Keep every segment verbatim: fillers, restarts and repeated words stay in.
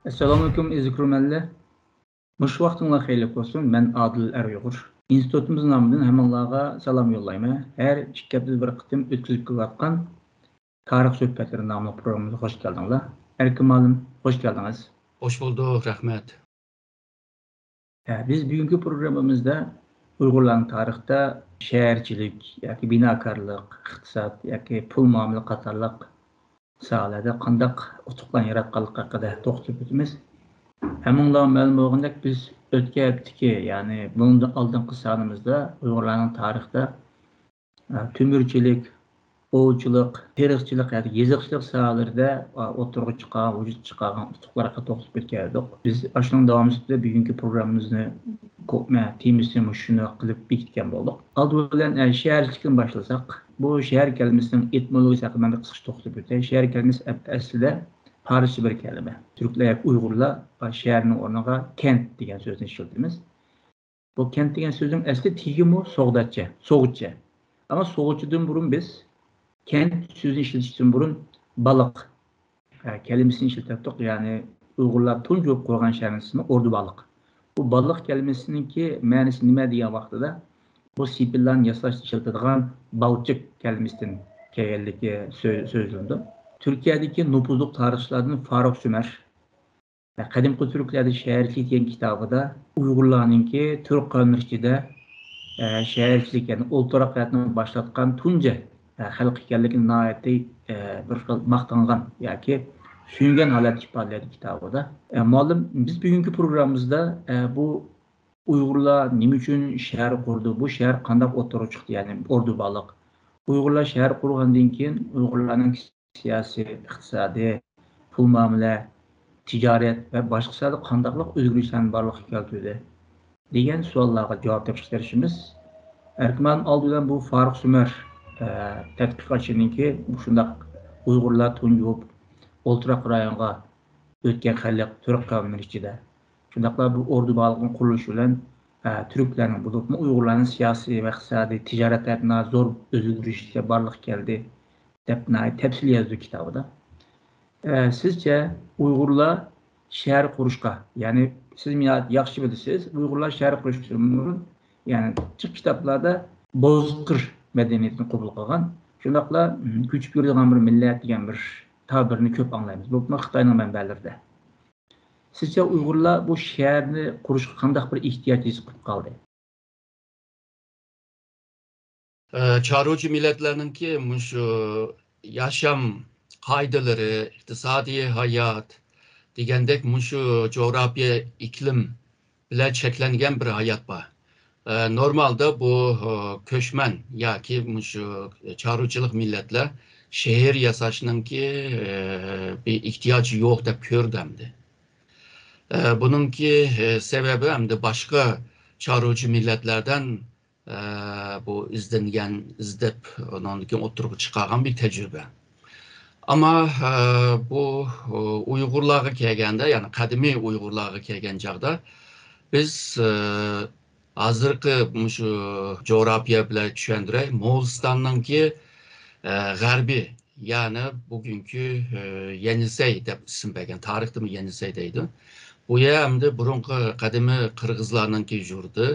ئەسسالامۇئەلەيكۇم، ئەزىز كۆرۈرمەنلەر. مۇشۇ ۋاقتىڭلار خەيرلىك بولسۇن. مەن ئادىل ئەر ئۇيغۇر. ئىنستىتۇتىمىز نامىدىن ھەممىڭلارغا سالام يوللايمەن. ھەر ئىككى ھەپتىدە بىر قېتىم ئۆتكۈزۈپ كېلىۋاتقان تارىخ سۆھبەتلىرى ناملىق پروگراممىمىزغا خۇش كەلدىڭلار. ئەركىن مۇئەللىم، خۇش كەلدىڭىز. خۇش بولدۇق، رەھمەت. ھە، بىز بۈگۈنكى پروگراممىمىزدا ئۇيغۇرلارنىڭ تارىختا شەھەرچىلىك ياكى بىناكارلىق، ئىقتىساد ياكى پۇل مۇئامىلە قاتارلىق ساھەلەردە قانداق ئۇتۇقلارنى ياراتقانلىقى ھەققىدە توختىلىپ ئۆتىمىز. ھەممىڭلارغا مەلۇم بولغىنىدەك، بىز ئۆتكەن ھەپتىكى، يەنى بۇنىڭدىن ئالدىنقى سانىمىزدا ئۇيغۇرلارنىڭ تارىختا، ئە، تۆمۈرچىلىك، ئوۋچىلىق، تېرىقچىلىق ياكى يېزىقچىلىق ساھەلىرىدە، ئە، ئوتتۇرىغا چىقارغان، ۋۇجۇدقا چىقارغان ئۇتۇقلارغا توختىلىپ ئۆتكەن ئىدۇق. بىز ئاشۇنىڭ داۋامى سۈپىتىدە بۈگۈنكى پروگراممىمىزنى كو-، مە-، تېمىسى مۇشۇ شۇنداق قىلىپ بېكىتكەن بولدۇق. ئالدى بىلەن، ئە، شەھەرچىلىكتىن باشلىساق، بۇ شەھەر كەلىمىسىنىڭ ئېتىمولوگىيىسى ھەققىدە مەن بىر قىسقىچە توختىلىپ ئۆتەي. شەھەر كەلىمىسى ئە-، ئەسلىدە پارسچە بىر كەلىمە. تۈركلەر ياكى ئۇيغۇرلار شەھەرنىڭ ئورنىغا كەنت دېگەن سۆزنى ئىشلىتىمىز. بۇ كەنت دېگەن سۆزنىڭ ئەسلى تېگىمۇ سوغداتچە، سوغۇتچە. ئەمما سوغۇتچىدىن بۇرۇن بىز كەنت سۆزىنى ئىشلىتىشتىن بۇرۇن بالىق، ئە، كەلىمىسىنى ئىشلىتەتتۇق. يەنى ئۇيغۇرلار تۇنجى بولۇپ قۇرغان شەھەرنىڭ ئىسمى ئوردۇبالىق. بۇ بالىق كەلىمىسىنىڭكى مەنىسى نېمە دېگەن ۋاقتىدا، بۇ سېپىللارنى ياساشتا ئىشلىتىدىغان بالچىق كەلىمىسىدىن كەلگەنلىكى سۆ-، سۆزلىنىدۇ. تۈركىيەدىكى نوپۇزلۇق تارىخچىلاردىن فاروق سۆمەر، قەدىمكى تۈركلەردە شەھەرچىلىك دېگەن كىتابىدا ئۇيغۇرلارنىڭكى تۈرك قەۋملىرى ئىچىدە، ئە، شەھەرچىلىك، يەنى ئولتۇراق ھاياتنى باشلاتقان تۇنجى، ئە، خەلق ئىكەنلىكىنى ناھايىتى، ئە، بىر خىل ماختانغان ياكى سۆيۈنگەن ھالەتتە ئىپادىلەيدۇ كىتابىدا. ئە، مۇئەللىم، بىز بۈگۈنكى پروگراممىمىزدا، ئە، بۇ ئۇيغۇرلار نېمە ئۈچۈن شەھەر قۇردى، بۇ شەھەر قانداق ئوتتۇرىغا چىقتى، يەنى ئوردۇبالىق. ئۇيغۇرلار شەھەر قۇرغاندىن كېيىن ئۇيغۇرلارنىڭ سىياسىي، ئىقتىسادىي، پۇل مۇئامىلە، تىجارەت ۋە باشقا ساھەدە قانداقلىق ئۆزگىرىشلەرنى بارلىققا كەلتۈردى؟ دېگەن سوئاللارغا جاۋاب تېپىشقا تىرىشىمىز. ئەركىن مۇئەللىم، ئالدى بىلەن بۇ فاروق سۆمەر، ئە، تەتقىقاتچىنىڭكى مۇشۇنداق ئۇيغۇرلار تۇنجى بولۇپ ئولتۇراق رايونغا ئۆتكەن خەلق تۈرك قەۋملىرى ئىچىدە. شۇنداقلا بۇ ئوردۇبالىقنىڭ قۇرۇلۇشى بىلەن، ئە، تۈركلەرنىڭ، بولۇپمۇ ئۇيغۇرلارنىڭ سىياسىي ۋە ئىقتىسادىي، تىجارەت ھاياتىدا زور ئۆزگىرىشلەر بارلىققا كەلدى، دەپ ناھايىتى تەپسىلىي يازىدۇ كىتابىدا. ئە، سىزچە ئۇيغۇرلار شەھەر قۇرۇشقا، يەنى سىز ناھايىتى ياخشى بىلىسىز، ئۇيغۇرلار شەھەر قۇرۇشتىن بۇرۇن، يەنى جىق كىتابلاردا بوزقىر مەدەنىيىتىنى قوبۇل قىلغان، شۇنداقلا، م، كۆچۈپ يۈرىدىغان بىر مىللەت دېگەن بىر تابىرنى كۆپ ئاڭلايمىز. بولۇپمۇ خىتاينىڭ مەنبەلىرىدە. سىزچە ئۇيغۇرلار بۇ شەھەرنى قۇرۇشقا قانداق بىر ئېھتىياج ھېس قىلىپ قالدى؟ ئە، چارۋىچى مىللەتلەرنىڭكى مۇشۇ ياشام قائىدىلىرى، ئىقتىسادىي ھايات دېگەندەك مۇشۇ جۇغراپىيە، ئىقلىم بىلەن چەكلەنگەن بىر ھايات بار. ئە، نورمالدا بۇ، ئە، كۆچمەن ياكى مۇشۇ چارۋىچىلىق مىللەتلەر شەھەر ياساشنىڭكى، ئە، بىر ئېھتىياجى يوق دەپ كۆردى ئەمدى. ئە، بۇنىڭكى، ئە، سەۋەبى ئەمدى باشقا چارۋىچى مىللەتلەردىن، ئە، بۇ ئىزدەنگەن، ئىزدەپ، ئۇنىڭدىن كېيىن ئوتتۇرىغا چىقارغان بىر تەجرىبە. ئەمما، ئە، بۇ، ئۇ، ئۇيغۇرلارغا كەلگەندە، يەنى قەدىمىي ئۇيغۇرلارغا كەلگەن چاغدا بىز، ئە، ھازىرقى مۇشۇ جۇغراپىيە بىلەن چۈشەندۈرەي، موغۇلىستاننىڭكى، ئە، غەربىي، يەنى بۈگۈنكى، ئە، يەنىسەي دەپ ئىسىم بەرگەن، تارىختىمۇ يەنىسەي دەيدۇ. بۇ يەر ئەمدى بۇرۇنقى قەدىمىي قىرغىزلارنىڭكى يۇرتى،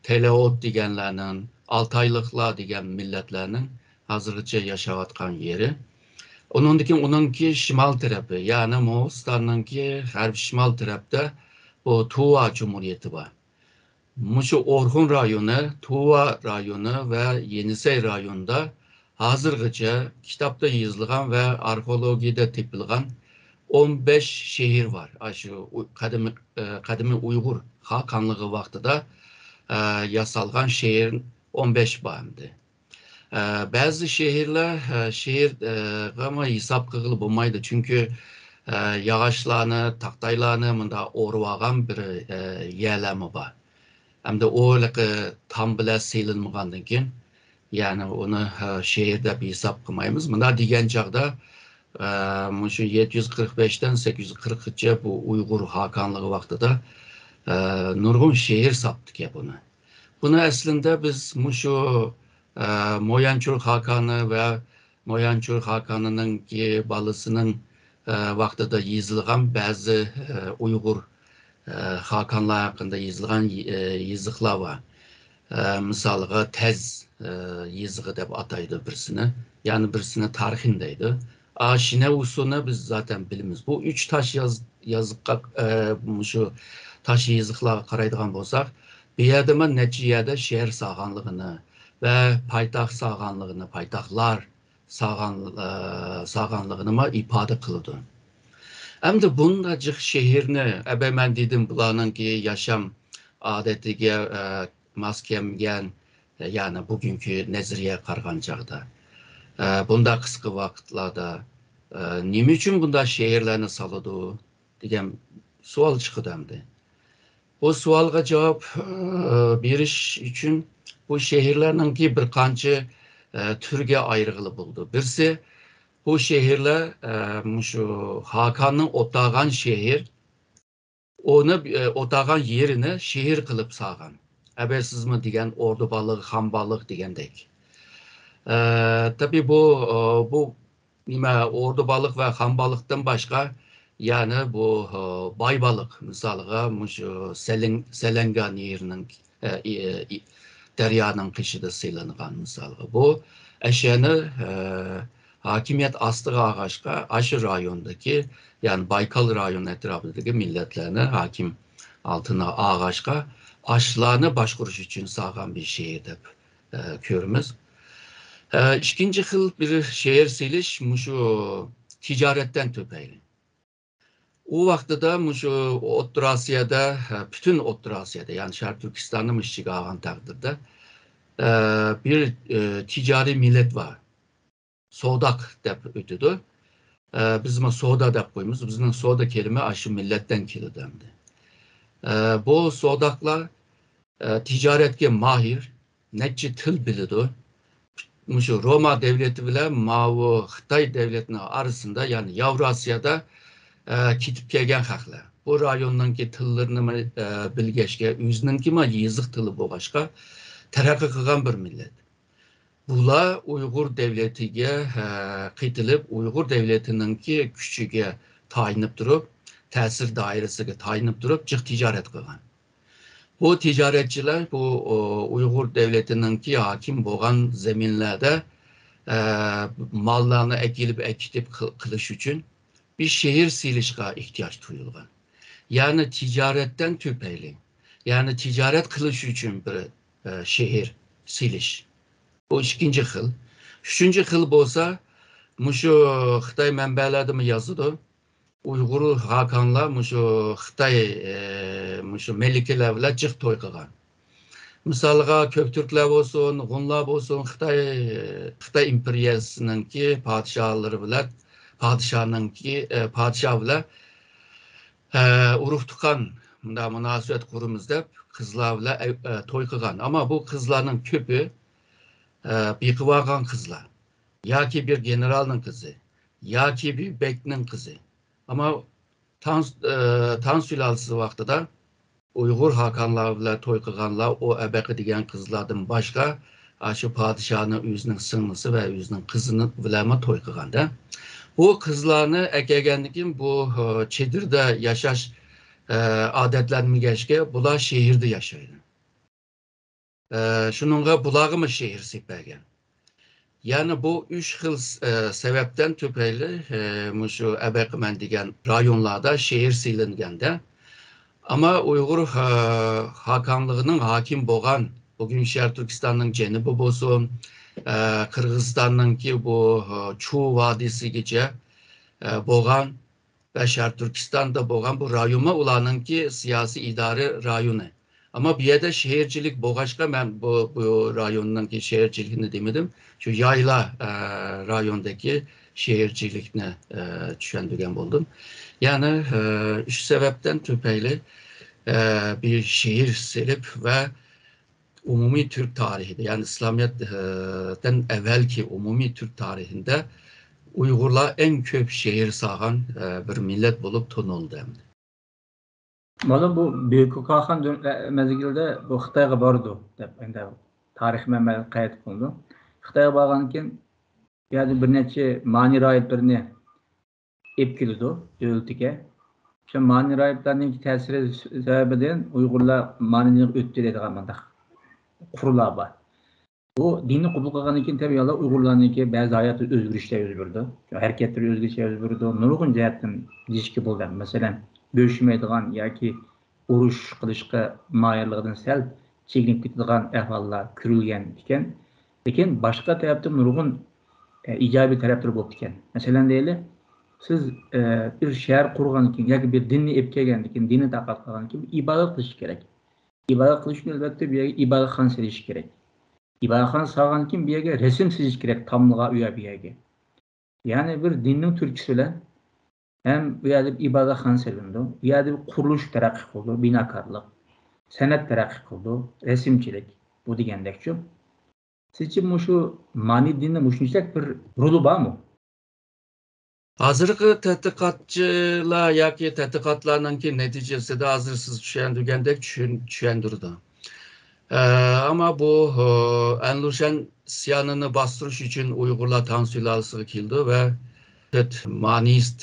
تەلەئوت دېگەنلەرنىڭ، ئالتايلىقلار دېگەن مىللەتلەرنىڭ ھازىرغىچە ياشاۋاتقان يېرى. ئۇنىڭدىن كېيىن ئۇنىڭكى شىمال تەرىپى، يەنى موغۇلىستاننىڭكى غەربىي شىمال تەرەپتە بۇ تۇۋا جۇمھۇرىيىتى بار. مۇشۇ ئورخۇن رايونى، تۇۋا رايونى ۋە يېنىسەي رايونىدا ھازىرغىچە كىتابتا يېزىلغان ۋە ئارخېئولوگىيەدە تېپىلغان ئون بەش شەھەر بار. ئاشۇ ئۇ-، قەدىمىي، ئە، قەدىمىي ئۇيغۇر خاقانلىقى ۋاقتىدا، ئە، ياسالغان شەھەر ئون بەش بار ئەمدى. ئە، بەزى شەھەرلەر، ئە، شەھەر، ئە، غىمۇ ھېساب قىلغىلى بولمايدۇ، چۈنكى، ئە، ياغاچلارنى، تاختايلارنى مۇنداق ئورۇۋالغان بىر، ئە، يەرلەرمۇ بار. ئەمدى ئۇ ھېلىقى تام بىلەن سېلىنمىغاندىن كېيىن، يەنى ئۇنى، ئە، شەھەر دەپ ھېساب قىلمايمىز. مۇنداق دېگەن چاغدا، ئە، مۇشۇ يەتتە يۈز قىرىق بەشتىن سەككىز يۈز قىرىققىچە بۇ ئۇيغۇر خاقانلىقى ۋاقتىدا، ئە، نۇرغۇن شەھەر ساپتىكەن بۇنى. بۇنى ئەسلىندە بىز مۇشۇ، ئە، مويانچۇر خاقانى ۋە مويانچۇر خاقانىنىڭكى بالىسىنىڭ، ۋاقتىدا يېزىلغان بەزى ئۇيغۇر خاقانلار ھەققىدە يېزىلغان يېزىقلار بار. مىسالغا، تەز يېزىقى دەپ ئاتايدۇ بىرسىنى، يەنە بىرسىنى تارخىن دەيدۇ. ئا، شىنە ئۇسۇنى بىز زاتەن بىلىمىز. بۇ ئۈچ تاش ياز-، يازىققا، مۇشۇ تاش يېزىقلارغا قارايدىغان بولساق، بۇ يەردىمۇ نەچچە يەردە شەھەر سالغانلىقىنى ۋە پايتەخت سالغانلىقىنى، پايتەختلار سالغان-، ئە، سالغانلىقىنىمۇ ئىپادە قىلىدۇ. ئەمدى بۇنداق جىق شەھەرنى، ئەبە مەن دېدىم، بۇلارنىڭكى ياشام ئادىتىگە، ئە، ماس كەلمىگەن، يەنى بۈگۈنكى نەزەرىيەگە قارىغان چاغدا، ئە، بۇنداق قىسقا ۋاقىتلاردا، ئە، نېمە ئۈچۈن بۇنداق شەھەرلەرنى سالىدۇ دېگەن سوئال چىقىدۇ ئەمدى. بۇ سوئالغا جاۋاب، ئە، بېرىش ئۈچۈن بۇ شەھەرلەرنىڭكى بىر قانچە، ئە، تۈرگە ئايرىغىلى بولىدۇ. بىرسى، بۇ شەھەرلەر، ئە، مۇشۇ خاقاننىڭ ئولتۇرغان شەھىرى، ئۇنى، ئە، ئولتۇرغان يېرىنى شەھەر قىلىپ سالغان. ئەبەسىزمۇ دېگەن ئوردۇبالىق، خانبالىق دېگەندەك. ئە، تەبىئىي بۇ، ئە، بۇ نېمە، ئوردۇبالىق ۋە خانبالىقتىن باشقا، يەنى بۇ، ئە، بايبالىق، مىسالغا، مۇشۇ سەلەڭ-، سەلەنگا نېھرىنىڭ، ئە، ئى-، ئى-، دەريانىڭ قېشىدا سېلىنغان، مىسالغا. بۇ ئەشيانى، ئە، ھاكىمىيەت ئاستىغا ئالغاچقا، ئاشۇ رايوندىكى، يەنى بايكال رايونى ئەتراپىدىكى مىللەتلەرنى ھاكىم ئالتىنا ئالغاچقا، ئاشۇلارنى باشقۇرۇش ئۈچۈن سالغان بىر شەھەر دەپ، ئە، كۆرىمىز. ئە، ئىككىنچى خىل بىر شەھەر سېلىش مۇشۇ تىجارەتتىن تۈپەيلى. ئۇ ۋاقتىدا مۇشۇ ئوتتۇرا ئاسىيادا، ئە، پۈتۈن ئوتتۇرا ئاسىيادا، يەنى شەرقىي تۈركىستاننى مۇشۇ ئىچىگە ئالغان تەقدىردە، ئە، بىر، ئە، تىجارىي مىللەت بار. سوداق دەپ ئۆتىدۇ. ئە، بىزمۇ سودا دەپ قويىمىز. بىزنىڭ سودا كېلىمى ئاشۇ مىللەتتىن كېلىدۇ ئەمدى. ئە، بۇ سوداقلار، ئە، تىجارەتكە ماھىر، نەچچە تىل بىلىدۇ. مۇشۇ روما دەۋلىتى بىلەن ماۋۇ خىتاي دەۋلىتىنىڭ ئارىسىندا، يەنى ياۋراسىيادا، ئە، كېتىپ كەلگەن خەقلەر. بۇ رايوننىڭكى تىللىرىنى، ئە، بىلگەچكە، ئۆزىنىڭكىمۇ يېزىق تىلى بولغاچقا، تەرەققىي قىلغان بىر مىللەت. بۇلار ئۇيغۇر دەۋلىتىگە، ھە، قېتىلىپ، ئۇيغۇر دەۋلىتىنىڭكى كۈچىگە تايىنىپ تۇرۇپ، تەسىر دائىرىسىگە تايىنىپ تۇرۇپ، جىق تىجارەت قىلغان. بۇ تىجارەتچىلەر بۇ، ئۇ، ئۇيغۇر دەۋلىتىنىڭكى ھاكىم بولغان زېمىنلەردە، ئە، ماللارنى ئەكېلىپ، ئەكېتىپ قىل-، قىلىش ئۈچۈن بىر شەھەر سېلىشقا ئېھتىياج تۇيۇلغان. يەنى تىجارەتتىن تۈپەيلى، يەنى تىجارەت قىلىش ئۈچۈن بىر، ئە، شەھەر سېلىش. بۇ ئىككىنچى خىل. ئۈچىنچى خىل بولسا، مۇشۇ خىتاي مەنبەلەردىمۇ يازىدۇ. ئۇيغۇر خاقانلار مۇشۇ خىتاي، ئە، مۇشۇ مەلىكىلەر بىلەن جىق توي قىلغان. مىسالغا، كۆكتۈركلەر بولسۇن، غۇنلار بولسۇن، خىتاي، خىتاي ئىمپېرىيەسىنىڭكى پادىشاھلىرى بىلەن، پادىشاھنىڭكى، ئە، پادىشاھ بىلەن، ئە، ئۇرۇق تۇغقان، مۇنداق مۇناسىۋەت قۇرىمىز دەپ، قىزلار بىلەن، ئە، ئە، توي قىلغان. ئەمما بۇ قىزلارنىڭ كۆپى، ئە، بېقىۋالغان قىزلار. ياكى بىر گېنېرالنىڭ قىزى، ياكى بىر بەگنىڭ قىزى. ئەمما تاڭ، ئە، تاڭ سۇلالىسى ۋاقتىدا ئۇيغۇر خاقانلار بىلەن توي قىلغانلار ئۇ ئەبەقە دېگەن قىزلاردىن باشقا، ئاشۇ پادىشاھنىڭ ئۆزىنىڭ سىڭلىسى ۋە ئۆزىنىڭ قىزىنى بىلەنمۇ توي قىلغاندا. بۇ قىزلارنى ئەكەلگەندىن كېيىن بۇ، ئە، چېدىردا ياشاش، ئە، ئادەتلەنمىگەچكە، بۇلار شەھەردە ياشايدۇ. ئە، شۇنىڭغا بۇلارغىمۇ شەھەر سېلىپ بەرگەن. يەنى بۇ ئۈچ خىل، ئە، سەۋەبتىن تۈپەيلى، ئە، مۇشۇ ئەبەقىمەن دېگەن رايونلاردا شەھەر سېلىنگەندە، ئەمما ئۇيغۇر، ئە، خاقانلىقىنىڭ ھاكىم بولغان، بۈگۈن شەرقىي تۈركىستاننىڭ جەنۇبى بولسۇن، ئە، قىرغىزىستاننىڭكى بۇ، ئە، چۇ ۋادىسىگىچە، ئە، بولغان ۋە شەرقىي تۈركىستاندا بولغان بۇ رايونمۇ ئۇلارنىڭكى سىياسىي ئىدارە رايونى. ئەمما بۇ يەردە شەھەرچىلىك بولغاچقا، مەن بۇ، بۇ رايوننىڭكى شەھەرچىلىكىنى دېمىدىم. شۇ يايلا، ئە، رايوندىكى شەھەرچىلىكنى، ئە، چۈشەندۈرگەن بولدۇم. يەنى، ئە، ئۈچ سەۋەبتىن تۈپەيلى، ئە، بىر شەھەر سېلىپ ۋە ئومۇمىي تۈرك تارىخىدا، يەنى ئىسلامىيەتتىن ئەۋۋەلكى ئومۇمىي تۈرك تارىخىدا ئۇيغۇرلار ئەڭ كۆپ شەھەر سالغان، ئە، بىر مىللەت بولۇپ تونۇلدى ئەمدى. مانا بۇ بۈيۈك خاقان دۆ-، مەزگىلدە بۇ خىتايغا بارىدۇ دەپ، ئەمدى تارىخ مەنبەلەر قەيت قىلىدۇ. خىتايغا بارغاندىن كېيىن، بۇ يەردە بىر نەچچە مانى راھىبلىرىنى ئېلىپ كېلىدۇ دۆلىتىگە. شۇ مانى راھىبلارنىڭ تەسىرى سەۋەبىدىن ئۇيغۇرلار مانى دىنىغا ئۆتتى دەيدىغان مۇنداق قۇرلار بار. بۇ دىننى قوبۇل قىلغاندىن كېيىن، تەبىئىي ھالدا ئۇيغۇرلارنىڭكى بەزى ھاياتى ئۆزگىرىشلەر يۈز بېرىدۇ. شۇ ھەرىكەتلىرى ئۆزگىرىشلەر يۈز بېرىدۇ. نۇرغۇن جەھەتتىن دېيىشكە بولىدۇ. مەسىلەن، بۆلۈشمەيدىغان ياكى ئۇرۇش قىلىشقا ماھىرلىقىدىن سەل چېكىنىپ كېتىدىغان ئەھۋاللار كۆرۈلگەن ئىكەن. لېكىن باشقا تەرەپتىن نۇرغۇن، ئە، ئىجابىي تەرەپلىرى بوپتىكەن. مەسىلەن، دەيلى، سىز، ئە، بىر شەھەر قۇرغاندىن كېيىن ياكى بىر دىننى ئېلىپ كەلگەندىن كېيىن، دىننى تارقاتقاندىن كېيىن ئىبادەت قىلىش كېرەك. ئىبادەت قىلىش ئۈچۈن، ئەلۋەتتە، بۇ يەرگە ئىبادەتخانا سېلىش كېرەك. ئىبادەتخانا سالغاندىن كېيىن بۇ يەرگە رەسىم سىزىش كېرەك، تاملىغا ئۇ يەر، بۇ يەرگە. يەنى بىر دىننىڭ تۈرتكىسى بىلەن ھەم بۇ يەردە بىر ئىبادەتخانا سېلىنىدۇ. بۇ يەردە بىر قۇرۇلۇش تەرەققىي قىلىدۇ، بىناكارلىق، سەنئەت تەرەققىي قىلىدۇ، رەسىمچىلىك، بۇ دېگەندەكچۇ. سىزچە مۇشۇ مانى دىننىڭ مۇشۇنچىلىك بىر رولى بارمۇ؟ ھازىرقى تەتقىقاتچىلار ياكى تەتقىقاتلارنىڭكى نەتىجىسىدە ھازىر سىز چۈشەندۈرگەندەك چۈشەن-، چۈشەندۈرىدۇ. ئە، ئەمما بۇ، ئە، ئەنلۇشەن ئىسيانىنى باستۇرۇش ئۈچۈن ئۇيغۇرلار تاڭ سۇلالىسىغا كېلىدۇ ۋە تۆت مانىست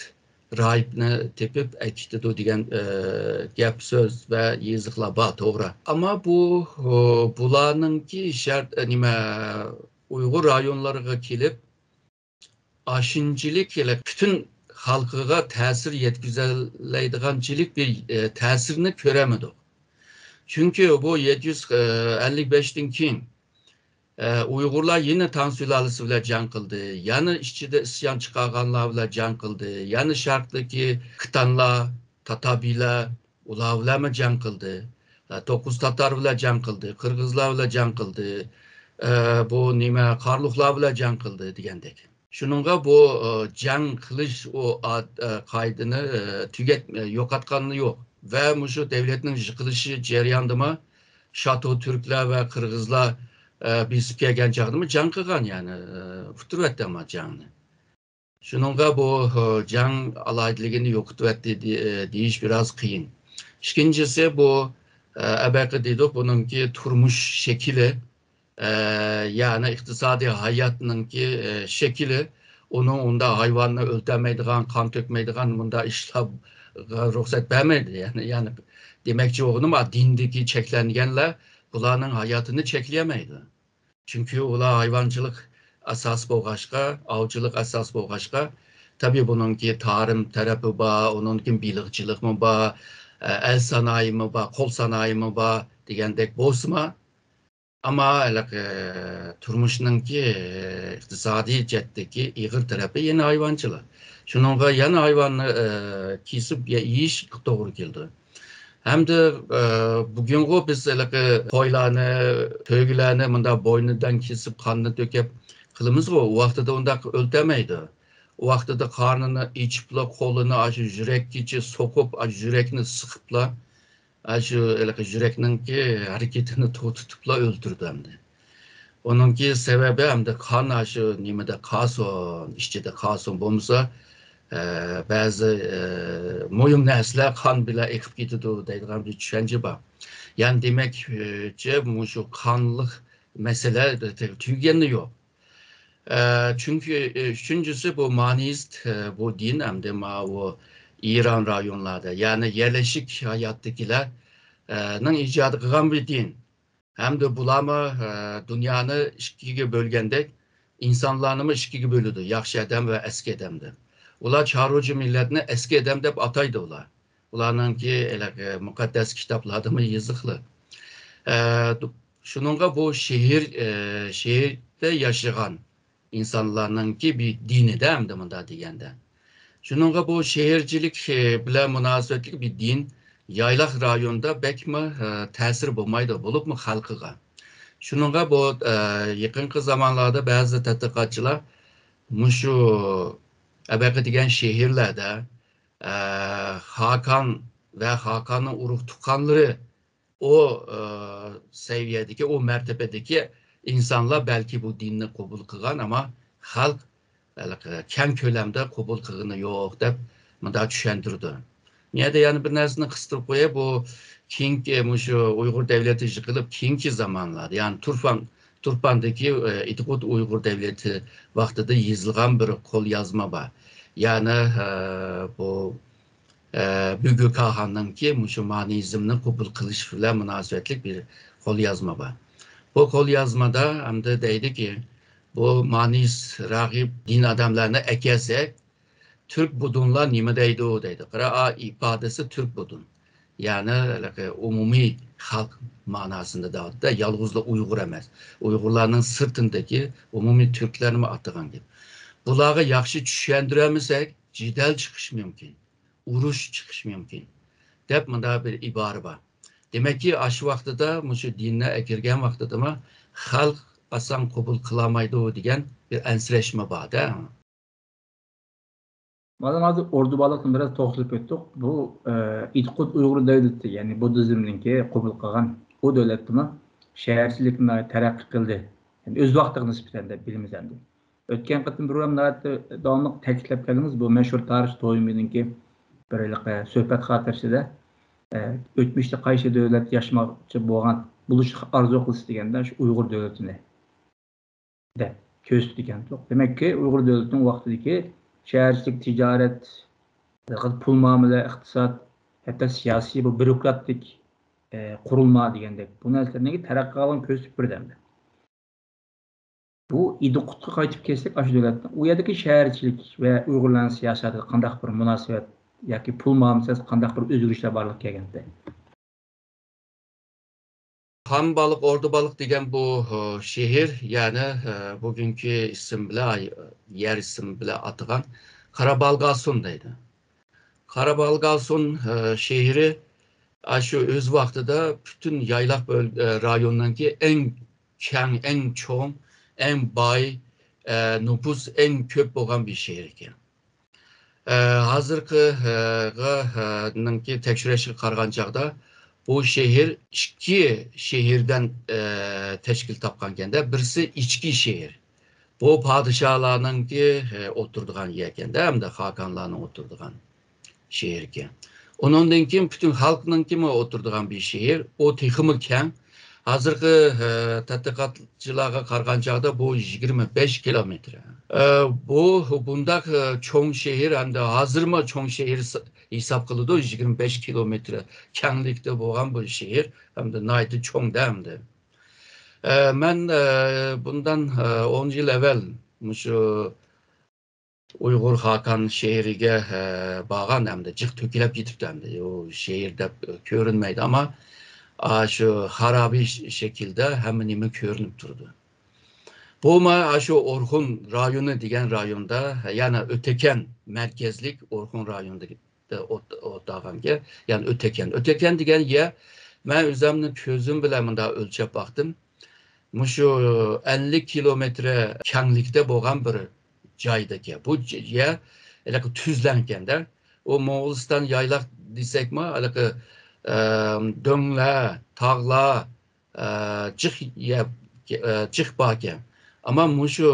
راھىبنى تېپىپ ئەكېتىدۇ دېگەن، ئە، گەپ سۆز ۋە يېزىقلار بار، توغرا. ئەمما بۇ، ئۇ، بۇلارنىڭكى شەرت، ئە، نېمە، ئۇيغۇر رايونلىرىغا كېلىپ، ئاشۇنچىلىك پۈتۈن خەلقىگە تەسىر يەتكۈزەلەيدىغانچىلىك بىر، ئە، تەسىرنى كۆرەلمىدۇق. چۈنكى بۇ يەتتە يۈز ئەللىك بەشتىن كېيىن، ئە، ئۇيغۇرلار يەنە تاڭ سۇلالىسى بىلەن جەڭ قىلدى. يەنە ئىچىدە ئىسيان چىقارغانلار بىلەن جەڭ قىلدى. يەنە شەرقتىكى خىتانلار، تاتابىيلار، ئۇلار بىلەنمۇ جەڭ قىلدى. ئە، توققۇز تاتار بىلەن جەڭ قىلدى، قىرغىزلار بىلەن جەڭ قىلدى. ئە، بۇ نېمە، قارلۇقلار بىلەن جەڭ قىلدى دېگەندەك. شۇنىڭغا بۇ، ئە، جەڭ قىلىش، ئۇ ئاد-، ئە، قائىدىنى، ئە، تۈگەت-، ئە، يوقاتقانلىقى يوق. ۋە مۇشۇ دەۋلەتنىڭ يىقىلىشى جەريانىدىمۇ شاتۇ تۈركلەر ۋە قىرغىزلار، ئە، بېسىپ كەلگەن چاغدىمۇ جەڭ قىلغان، يەنى، ئە، ئۇتتۇرۇۋەتتى ئەمما جەڭنى. شۇنىڭغا بۇ، ئە، جەڭ ئالاھىدىلىكىنى يوقىتىۋەتتى دې-، ئە، دېيىش بىراز قىيىن. ئىككىنچىسى بۇ، ئە، ئەبەقە دېدۇق، بۇنىڭكى تۇرمۇش شەكلى، ئە، يەنى ئىقتىسادىي ھاياتنىڭكى، ئە، شەكلى، ئۇنىڭ ئۇنداق ھايۋاننى ئۆلتۈرمەيدىغان، قان تۆكمەيدىغان مۇنداق ئىشلارغا رۇخسەت بەرمەيدۇ. يەنى، يەنى دېمەكچى بولغىنىم، دىندىكى چەكلەنگەنلەر بۇلارنىڭ ھاياتىنى چەكلىيەلمەيدۇ. چۈنكى ئۇلار ھايۋانچىلىق ئاساس بولغاچقا، ئاۋچىلىق ئاساس بولغاچقا، تەبىئىي بۇنىڭكى تارىم تەرىپى بار، ئۇنىڭدىن كېيىن بېلىقچىلىقمۇ بار، ئە، ئەل سانائىمۇ بار، قول سانائىمۇ بار دېگەندەك بولسىمۇ، ئەمما ھېلىقى تۇرمۇشنىڭكى، ئىقتىسادىي جەھەتتىكى ئېغىر تەرىپى يەنە ھايۋانچىلىق. شۇنىڭغا يەنە ھايۋاننى، ئە، كېسىپ يە-، يېيىش توغرا كېلىدۇ. ھەمدە، ئە، بۈگۈنغۇ بىز ھېلىقى قويلارنى، تۆگىلەرنى مۇنداق بوينىدىن كېسىپ، قاننى تۆكۈپ قىلىمىزغۇ، ئۇ ۋاقتىدا ئۇنداق ئۆلتۈرمەيدۇ. ئۇ ۋاقتىدا قارنىنى ئېچىپلا، قولىنى ئاشۇ يۈرەككىچە سوقۇپ، ئاشۇ يۈرەكنى سىقىپلا، ئاشۇ ھېلىقى يۈرەكنىڭكى ھەرىكىتىنى توختىتىپلا ئۆلتۈرىدۇ ئەمدى. ئۇنىڭكى سەۋەبى ئەمدى قان ئاشۇ نېمىدە قالسۇن، ئىچىدە قالسۇن، بولمىسا، ئە، بەزى، ئە، مۇھىم نەرسىلەر قان بىلەن ئېقىپ كېتىدۇ دەيدىغان بىر چۈشەنچە بار. يەنى دېمەكچى، مۇشۇ قانلىق مەسىلە تۈگىگەنلا يوق. ئە، چۈنكى، ئە، ئۈچىنچىسى، بۇ مانىست، ئە، بۇ دىن ئەمدى ماۋۇ ئىران رايونلاردا، يەنى يەرلىشىك ھاياتتىكىلەر، ئە، نىڭ ئىجادى قىلغان بىر دىن. ھەمدە بۇلارمۇ، ئە، دۇنيانى ئىككىگە بۆلگەندەك، ئىنسانلارنىمۇ ئىككىگە بۆلىدۇ، ياخشى ئادەم ۋە ئەسكى ئادەم دەپ. ئۇلار چارۋىچى مىللەتنى ئەسكى ئادەم دەپ ئاتايدۇ ئۇلار. ئۇلارنىڭكى ھېلىقى مۇقەددەس كىتابلاردىمۇ يېزىقلىق. ئە، شۇنىڭغا بۇ شېھىر، ئە، شېھىردە ياشىغان ئىنسانلارنىڭكى بىر دىنىدە، ئەمدى مۇنداق دېگەندە. شۇنىڭغا بۇ شېھىرچىلىك، ئە، بىلەن مۇناسىۋەتلىك بىر دىن يايلاق رايوندا بەكمۇ، ئە، تەسىر بولمايدۇ، بولۇپمۇ خەلقىگە. شۇنىڭغا بۇ، ئە، يېقىنقى زامانلاردا بەزى تەتقىقاتچىلار مۇشۇ ئەبەقە دېگەن شېھىرلەردە، ئە، خاقان ۋە خاقاننىڭ ئۇرۇق تۇغقانلىرى ئۇ، ئە، سەۋىيەدىكى، ئۇ مەرتىبىدىكى ئىنسانلار بەلكى بۇ دىننى قوبۇل قىلغان، ئەمما خەلق ھېلىقى كەڭ كۆلەمدە قوبۇل قىلغىنى يوق دەپ مۇنداق چۈشەندۈرىدۇ. يەنە، يەنە بىر نەرسىنى قىستۇرۇپ قوياي، بۇ كېيىنكى مۇشۇ ئۇيغۇر دەۋلىتى يىقىلىپ كېيىنكى زامانلاردا، يەنى تۇرپان، تۇرپاندىكى، ئە، ئىدىقۇت ئۇيغۇر دەۋلىتى ۋاقتىدا يېزىلغان بىر قوليازما بار. يەنى، ئە، بۇ، ئە، بۈگۈ كاھاننىڭكى مۇشۇ مانىيىزمنى قوبۇل قىلىشى بىلەن مۇناسىۋەتلىك بىر قوليازما بار. بۇ قوليازمىدا ئەمدى دەيدىكى، بۇ مانىيىز راغىب دىن ئادەملەرنى ئەكەلسەك، تۈرك بۇدۇنلار نېمە دەيدۇ دەيدۇ. قارا، ئا، ئىپادىسى تۈرك بۇدۇن. يەنى ھېلىقى ئومۇمىي خەلق ماناسىندا دەۋاتىدۇ، يالغۇزلا ئۇيغۇر ئەمەس. ئۇيغۇرلارنىڭ سىرتىندىكى ئومۇمىي تۈركلەرنىمۇ ئاتىغان گەپ. بۇلارغا ياخشى چۈشەندۈرەلمىسەك، جېدەل چىقىشى مۇمكىن، ئۇرۇش چىقىشى مۇمكىن، دەپ مۇنداق بىر ئىبارە بار. دېمەككى، ئاشۇ ۋاقتىدا، مۇشۇ دىننى ئەكىرگەن ۋاقتىدىمۇ خەلق ئاسان قوبۇل قىلالمايدۇ دېگەن بىر ئەنسىرەشمۇ بار-دە. مانا ھازىر ئوردا بالىقنى بىراز توختىلىپ ئۆتتۇق. بۇ، ئە، ئىدىقۇت ئۇيغۇر دۆلىتى، يەنى بۇددىزمنىڭكى قوبۇل قىلغان ئۇ دۆلەتتىمۇ شەھەرچىلىك ناھايىتى تەرەققىي قىلدى. يەنى ئۆز ۋاقتىغا نىسبەتەن دەپ بىلىمىز ئەمدى. ئۆتكەن قېتىم بىر ھەم ناھايىتى داۋاملىق تەكىتلەپ كەلدىڭىز، بۇ مەشھۇر تارىخچى تويمىنىڭكى بىر ھېلىقى سۆھبەت خاتىرىسىدە، ئە، ئۆتمۈشتە قايسى دۆلەت ياشىماقچى بولغان، بولۇشقا ئارزۇ قىلسا دېگەندە، شۇ ئۇيغۇر دۆلىتىنى دەپ كۆرسىتىدىكەن. دېمەككى، ئۇيغۇر دۆلىتىنىڭ ۋاقتىدىكى شەھەرچىلىك تىجارەت، پۇل مۇئامىلە، ئىقتىساد، ھەتتا سىياسىي، بۇ بيۇروكراتىك، ئە، قۇرۇلما دېگەندەك، بۇ نەرسىلەرنىڭ تەرەققىي قىلغانلىقىنى كۆرسىتىپ بېرىدۇ ئەمدى. بۇ ئىدىقۇتقا قايتىپ كەلسەك، ئاشۇ دۆلەتنىڭ، ئۇ يەردىكى شەھەرچىلىك ۋە ئۇيغۇرلارنىڭ سىياسىتىگە قانداق بىر مۇناسىۋەت ياكى پۇل مۇئامىلىسىدە قانداق بىر ئۆزگىرىشلەر بارلىققا كەلگەنتى؟ خان بالىق، ئوردا بالىق دېگەن بۇ، ئۇ، شېھىر، يەنى، ئە، بۈگۈنكى ئىسىم بىلەن، ئاي-، يەر ئىسمى بىلەن ئاتىغان قارابالغاسۇن دەيدۇ. قارابالغاسۇن، ئە، شېھىرى ئاشۇ ئۆز ۋاقتىدا پۈتۈن يايلاق بۆل-، ئە، رايوننىڭكى ئەڭ كەڭ، ئەڭ چوڭ، ئەڭ باي، ئە، نوپۇس ئەڭ كۆپ بولغان بىر شېھىر ئىكەن. ئە، ھازىرقى، ئە، غا، ئە، نىڭكى تەكشۈرۈشكە قارىغان چاغدا، بۇ شېھىر ئىككى شېھىردىن، ئە، تەشكىل تاپقانكەن-دە، بىرسى ئىچكى شېھىر. بۇ پادىشاھلارنىڭكى، ئە، ئولتۇرىدىغان يەركەن-دە، ھەمدە خاقانلارنىڭ ئولتۇرىدىغان شېھىركەن. ئۇنىڭدىن كېيىن پۈتۈن خەلقنىڭكىمۇ ئولتۇرىدىغان بىر شېھىر. ئۇ تېخىمۇ كەڭ. ھازىرقى، ئە، تەتقىقاتچىلارغا قارىغان چاغدا بۇ يىگىرمە بەش كىلومېتىر. ئە، بۇ، بۇنداق، ئە، چوڭ شېھىر ھەمدە ھازىرمۇ چوڭ شېھىر س-، ھېساب قىلىدۇ، يىگىرمە بەش كىلومېتىر كەڭلىكتە بولغان بۇ شېھىر ھەمدە ناھايىتى چوڭ-دە ئەمدى. ئە، مەن، ئە، بۇندىن، ئە، ئون يىل ئەۋۋەل مۇشۇ ئۇيغۇر خاقان شېھىرىگە، ئە، بارغان ئەمدى، جىق تۆكۈلۈپ كېتىپتۇ ئەمدى. ئۇ شېھىر دەپ كۆرۈنمەيدۇ، ئەمما، ئا، شۇ خارابە ش-، شەكىلدە ھەممە نېمە كۆرۈنۈپ تۇرىدۇ. بۇمۇ ئاشۇ ئورخۇن رايونى دېگەن رايوندا، يەنى ئۆتەكەن مەركەزلىك ئورخۇن رايونىدا ئوت-، ئولتۇرغانكەن، يەنى ئۆتەكەن. ئۆتەكەن دېگەن يەر، مەن ئۆزۈمنىڭ كۆزۈم بىلەن مۇنداق ئۆلچەپ باقتىم. مۇشۇ ئەللىك كىلومېتىر كەڭلىكتە بولغان بىر جايدىكەن. بۇ ج-، يەر ھېلىقى تۈزلەنگەندە، ئۇ موڭغۇلىستان يايلاق دېسەكمۇ، ھېلىقى، ئەم، دۆڭلەر، تاغلار، ئە، جىق يەر، ئە، جىق باركەن. ئەمما مۇشۇ،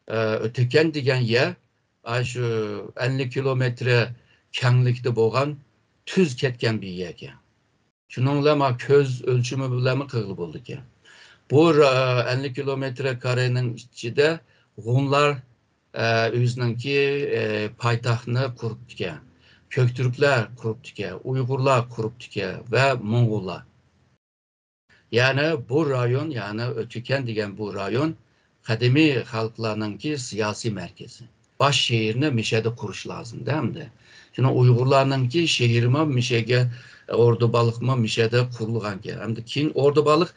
ئە، ئۆتەكەن دېگەن يەر، ئاشۇ ئەللىك كىلومېتىر كەڭلىكتە بولغان تۈز كەتكەن بىر يەركەن. شۇنىڭ بىلەن مانا كۆز ئۆلچىمى بىلەنمۇ قىلغىلى بولىدىكەن. بۇ را-، ئەللىك كىلومېتىر كارېنىڭ ئىچىدە ھونلار، ئە، ئۆزىنىڭكى، ئە، پايتەختنى قۇرۇپتىكەن. كۆكتۈركلەر قۇرۇپتىكەن، ئۇيغۇرلار قۇرۇپتىكەن ۋە موڭغۇللار. يەنى بۇ رايون، يەنى ئۆتىكەن دېگەن بۇ رايون قەدىمىي خەلقلەرنىڭكى سىياسىي مەركىزى. باش شېھىرنى مىشەدە قۇرۇش لازىم-دە ئەمدى. شۇنىڭ ئۇيغۇرلارنىڭكى شېھىرىمۇ مىشەگە، ئوردا بالىقمۇ مىشەدە قۇرۇلغانكەن. ئەمدى كېيىن ئوردا بالىق،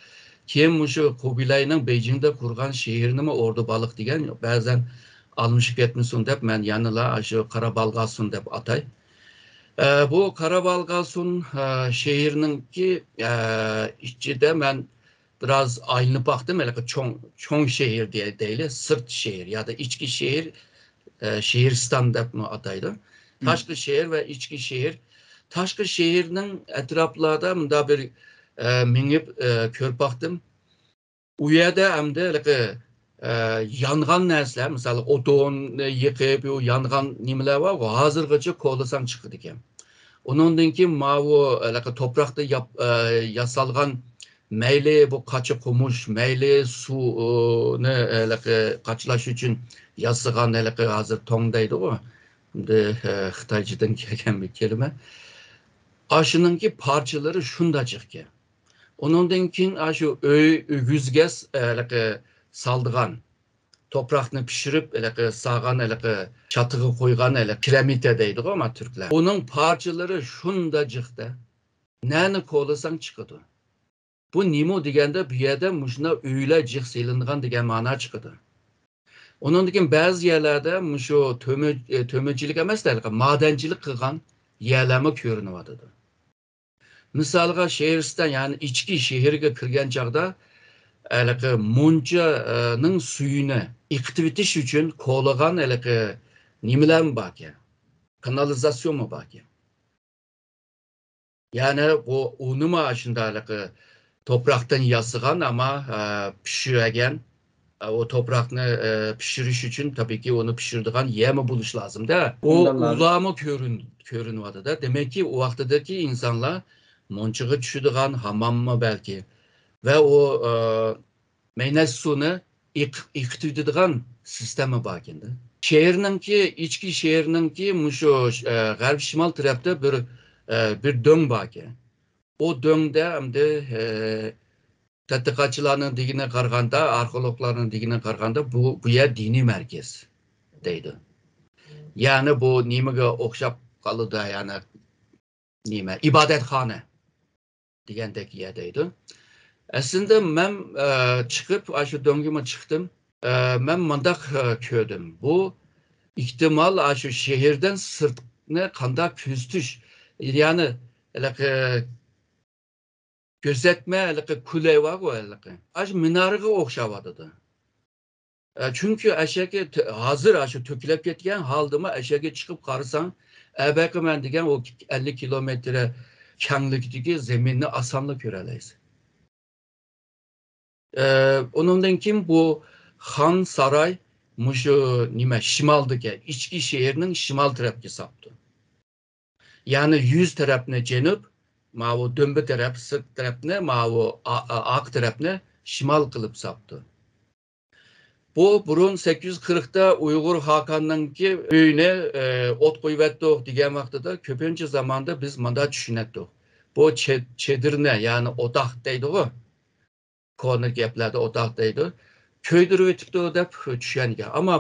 كېيىن مۇشۇ خۇبېيلەينىڭ بېيجىڭدا قۇرغان شېھىرىنىمۇ ئوردا بالىق دېگەن، بەزەن ئالمىشىپ كەتمىسۇن دەپ، مەن يەنىلا شۇ قارابالغاسۇن دەپ ئاتاي. ئە، بۇ قارابالغاسۇن، ئە، شېھىرنىڭكى، ئە، ئىچىدە مەن بىراز ئايلىنىپ باقتىم. ھېلىقى چوڭ، چوڭ شېھىر دېي-، دەيلى، سىرت شېھىر يا دا ئىچكى شېھىر، ئە، شېھىرىستان دەپمۇ ئاتايدۇ. تاشقى شېھىر ۋە ئىچكى شېھىر. تاشقى شېھىرنىڭ ئەتراپلاردا مۇنداق بىر، ئە، مېڭىپ، ئە، كۆرۈپ باقتىم. ئۇ يەردە ئەمدى ھېلىقى، ئە، يانغان نەرسىلەر، مىسال، ئوتۇننى يېقىپ، ئۇ يانغان نېمىلەر بار، ھازىرغىچە كولىساڭ چىقىدىكەن. ئۇنىڭدىن كېيىن ماۋۇ ھېلىقى توپراقتا ياپ-، ئە، ياسالغان، مەيلى بۇ قاچا قومۇش، مەيلى سۇنى ھېلىقى قاچىلاش ئۈچۈن ياسىغان ھېلىقى ھازىر تۇڭ دەيدىغۇ، ئەمدى، ئە، خىتايچىدىن كەلگەن بىر كەلىمە. ئاشۇنىڭكى پارچىلىرى شۇنداق جىقكەن. ئۇنىڭدىن كېيىن ئاشۇ ئۆي، ئۆگۈزگە س-، ھېلىقى سالىدىغان، توپراقنى پىشۇرۇپ، ھېلىقى سالغان، ھېلىقى چاتىغا قويغان، ھېلىقى كىرەمىتە دەيدىغۇ ما تۈركلەر. ئۇنىڭ پارچىلىرى شۇنداق جىقتە. نەنى كولىساڭ چىقىدۇ. بۇ نېمە دېگەندە، بۇ يەردە مۇشۇنداق ئۆيلەر جىق سېلىنغان دېگەن مانا چىقىدۇ. ئۇنىڭدىن كېيىن بەزى يەرلەردە مۇشۇ تۆمۈر-، ئە، تۆمۈرچىلىك ئەمەس، ھېلىقى مادەنچىلىك قىلغان يەرلەرمۇ كۆرۈنۈۋاتىدۇ. مىسالغا، شېھىرىستان، يەنى ئىچكى شەھەرگە كىرگەن چاغدا، ھېلىقى مۇنچىنىڭ سۈيىنى ئېقىتىۋېتىش ئۈچۈن كولىغان ھېلىقى نېمىلەرمۇ باركەن، كانالىزاتسىيەمۇ باركەن. يەنى بۇ ئۇنىمۇ ئاشۇنداق ھېلىقى توپراقتىن ياسىغان، ئەمما، ئە، پىشىرگەن، ئە، ئۇ توپراقنى، ئە، پىشۇرۇش ئۈچۈن تەبىئىيكى ئۇنى پىشۇرىدىغان يەرمۇ بولۇش لازىمدە. ئۇ ئۇنداق لازىم. ئۇلارمۇ كۆرۈن-، كۆرۈنۈۋاتىدۇ. دېمەككى، ئۇ ۋاقتىدىكى ئىنسانلار مۇنچىغا چۈشىدىغان ھامماممۇ بەلكى. ۋە ئۇ، ئە، مەينەت سۇنى ئېق-، ئېقىتىۋېتىدىغان سىستېما باركەن-دە. شەھەرنىڭكى، ئىچكى شەھەرنىڭكى مۇشۇ، ئە، غەربىي شىمال تەرەپتە بىر، ئە، بىر دۆڭ باركەن. ئۇ دۆڭدە ئەمدى، ئە، تەتقىقاتچىلارنىڭ دېگىنىگە قارىغاندا، ئارخېئولوگلارنىڭ دېگىنىگە قارىغاندا، بۇ، بۇ يەر دىنىي مەركەز دەيدۇ. يەنى بۇ نېمىگە ئوخشاپ قالىدۇ، يەنى نېمە، ئىبادەتخانا دېگەندەك يەر دەيدۇ. ئەسلىدە مەن، ئە، چىقىپ، ئاشۇ دۆڭگىمۇ چىقتىم. ئە، مەن مۇنداق، ئە، كۆردۈم. بۇ ئېھتىمال ئاشۇ شەھەردىن سىرتنى قانداق كۆزىتىش، يەنى ھېلىقى كۆزەتمە، ھېلىقى كۇلە بارغۇ ھېلىقى. ئاشۇ مىنارىغا ئوخشاۋاتىدۇ. ئە، چۈنكى ئەشەگە تۆ-، ھازىر ئاشۇ تۆكۈلۈپ كەتكەن ھالدىمۇ ئەشەگە چىقىپ قارىساڭ، ئەبەقىمەن دېگەن ئۇ ئەللىك كىلومېتىر كەڭلىكتىكى زېمىننى ئاسانلا كۆرەلەيسەن. ئە، ئۇنىڭدىن كېيىن بۇ خان ساراي مۇشۇ نېمە، شىمالدىكى، ئىچكى شەھەرنىڭ شىمال تەرەپكە ساپتۇ. يەنى يۈز تەرەپنى جەنۇب، ماۋۇ دۆمبە تەرەپ، سىرت تەرەپنى، ماۋۇ ئا-، ئا-، ئارقا تەرەپنى شىمال قىلىپ ساپتۇ. بۇ بۇرۇن سەككىز يۈز قىرىقتا ئۇيغۇر خاقاننىڭكى ئۆيىنى، ئە، ئوت قويۇۋەتتۇق دېگەن ۋاقتىدا كۆپىنچە زاماندا بىز مۇنداق چۈشىنەتتۇق. بۇ چە-، چېدىرنى، يەنى ئوتاق دەيدىغۇ، كونا گەپلەردە ئوتاق دەيدۇ. كۆيدۈرۈۋېتىپتۇ دەپ چۈشەنگەن. ئەمما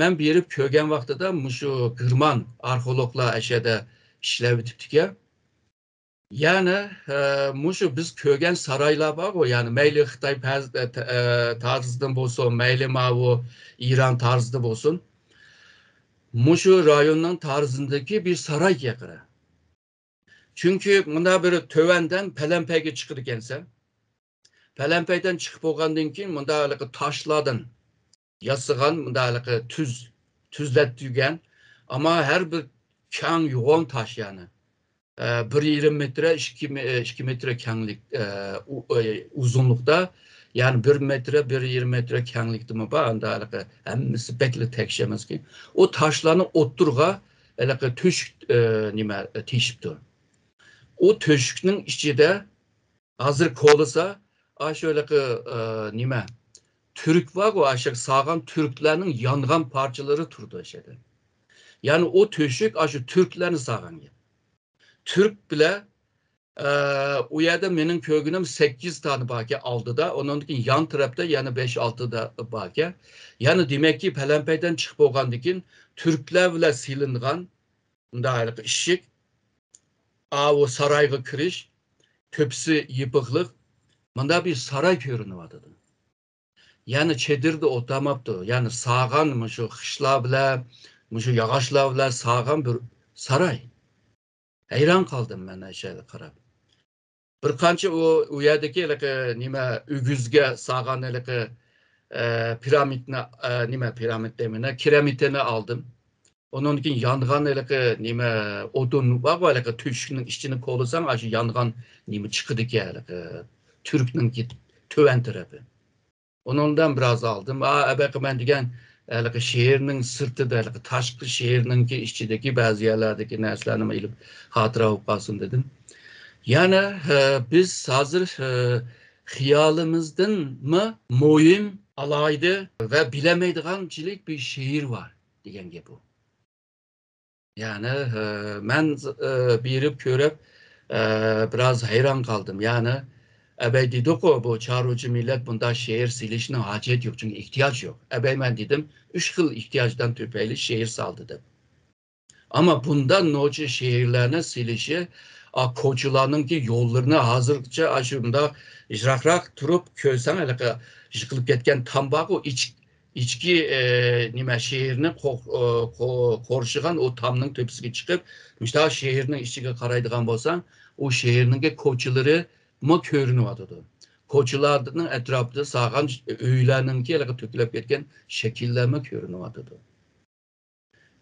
مەن بېرىپ كۆرگەن ۋاقتىدا مۇشۇ گېرمان ئارخېئولوگلار ئەشەدە ئىشلەۋېتىپتىكەن. يەنى، ئە، مۇشۇ بىز كۆرگەن سارايلار بارغۇ، يەنى مەيلى خىتاي پەز-، ئە، تە-، ئە، تارزىدىن بولسۇن، مەيلى ماۋۇ ئىران تارزىدىن بولسۇن، مۇشۇ رايوننىڭ تارزىدىكى بىر ساراي يېقىرى. چۈنكى مۇنداق بىر تۆۋەندىن پەلەمپەيگە چىقىدىكەنسەن. پەلەمپەيدىن چىقىپ بولغاندىن كېيىن مۇنداق ھېلىقى تاشلاردىن ياسىغان، مۇنداق ھېلىقى تۈز، تۈزلەتتۈرگەن. ئەمما ھەر بىر كەڭ، يوغان تاش، يەنى، ئە، بىر يېرىم مېتىر، ئىككى مې-، ئىككى مېتىر كەڭلىك، ئە، ئۇ-، ئە، ئۇزۇنلۇقتا، يەنى بىر مېتىر، بىر يېرىم مېتىر كەڭلىكتىمۇ بار. ئاندا ھېلىقى ھەممىسى بەكلا تەكشى ئەمەسكەن. ئۇ تاشلارنى ئوتتۇرىغا ھېلىقى تۆشۈك، ئە، نېمە، تېشىپتۇ. ئۇ تۆشۈكنىڭ ئىچىدە ھازىر كولىسا، ئاشۇ ھېلىقى، ئە، نېمە، تۈرك بارغۇ، ئاشۇ سالغان تۈركلەرنىڭ يانغان پارچىلىرى تۇرىدۇ ئاشۇ يەردە. يەنى ئۇ تۆشۈك ئاشۇ تۈركلەرنى سالغان گەپ. تۈرك بىلەن، ئە، ئۇ يەردە مېنىڭ كۆرگىنىم سەككىز دانە باركەن ئالدىدا، ئۇنىڭدىن كېيىن يان تەرەپتە يەنە بەش، ئالتە دا باركەن. يەنى دېمەككى، پەلەمپەيدىن چىقىپ بولغاندىن كېيىن تۈركلەر بىلەن سېلىنغان مۇنداق ھېلىقى ئىشىك، ئاۋۇ سارايغا كىرىش، تۆپىسى يېپىقلىق، مۇنداق بىر ساراي كۆرۈنۈۋاتىدۇ. يەنى چېدىردا ئولتۇرماپتۇ، يەنى سالغان مۇشۇ خىشلار بىلەن، مۇشۇ ياغاچلار بىلەن سالغان بىر ساراي. ھەيران قالدىم مەن ئاشۇ يەرگە قاراپ. بىر قانچە ئۇ، ئۇ يەردىكى ھېلىقى نېمە، ئۆگۈزگە سالغان ھېلىقى، ئە، پىرامىدنى، ئە، نېمە، پىرامىد دەيمەن، كىرەمىتىنى ئالدىم. ئۇنىڭدىن كېيىن يانغان ھېلىقى نېمە، ئوتۇن بارغۇ، ھېلىقى تۆشۈكنىڭ ئىچىنى كولىساڭ، ئاشۇ يانغان نېمە چىقىدىكەن، ھېلىقى تۈركنىڭكى تۆۋەن تەرىپى. ئۇنىڭدىن بىراز ئالدىم. ئا، ئەبەقى مەن دېگەن ھېلىقى شېھىرنىڭ سىرتىدا، ھېلىقى تاشقى شېھىرنىڭكى ئىچىدىكى بەزى يەرلەردىكى نەرسىلەرنىمۇ ئېلىپ خاتىرە بولۇپ قالسۇن دېدىم. يەنى، ئە، بىز ھازىر، ئە، خىيالىمىزدىنمۇ مۇھىم، ئالاھىدە ۋە بىلەلمەيدىغانچىلىك بىر شېھىر بار دېگەن گەپ ئۇ. يەنى، ئە، مەن، ئە، بېرىپ كۆرۈپ، ئە، بىراز ھەيران قالدىم. يەنى، ئەبەي دېدۇقۇ، بۇ چارۋىچى مىللەت بۇنداق شېئىر سېلىشنىڭ ھاجەت يوق، چۈنكى ئېھتىياج يوق. ئەبەي مەن دېدىم، ئۈچ خىل ئېھتىياجدىن تۈپەيلى شېئىر سالدى دەپ. ئەمما بۇنداق نوچى شېئىرلەرنى سېلىشى، ئا، كوچىلارنىڭكى يوللىرىنى ھازىرغىچە ئاشۇ مۇنداق يىراقراق تۇرۇپ كۆرسەڭ، ھېلىقى يىقىلىپ كەتكەن تام بارغۇ، ئىچ-، ئىچكى، ئە، نېمە، شېھىرنى قو-، ئە، قو-، قورشىغان ئۇ تامنىڭ تۆپىسىگە چىقىپ، مۇشۇنداق شېھىرنىڭ ئىچىگە قارايدىغان بولساڭ، ئۇ شېھىرنىڭكى كوچىلىرىمۇ كۆرۈنۈۋاتىدۇ. كوچىلارنىڭ ئەتراپىدا سالغان ئۆيلەرنىڭكى ھېلىقى تۆكۈلۈپ كەتكەن شەكىللەرمۇ كۆرۈنۈۋاتىدۇ.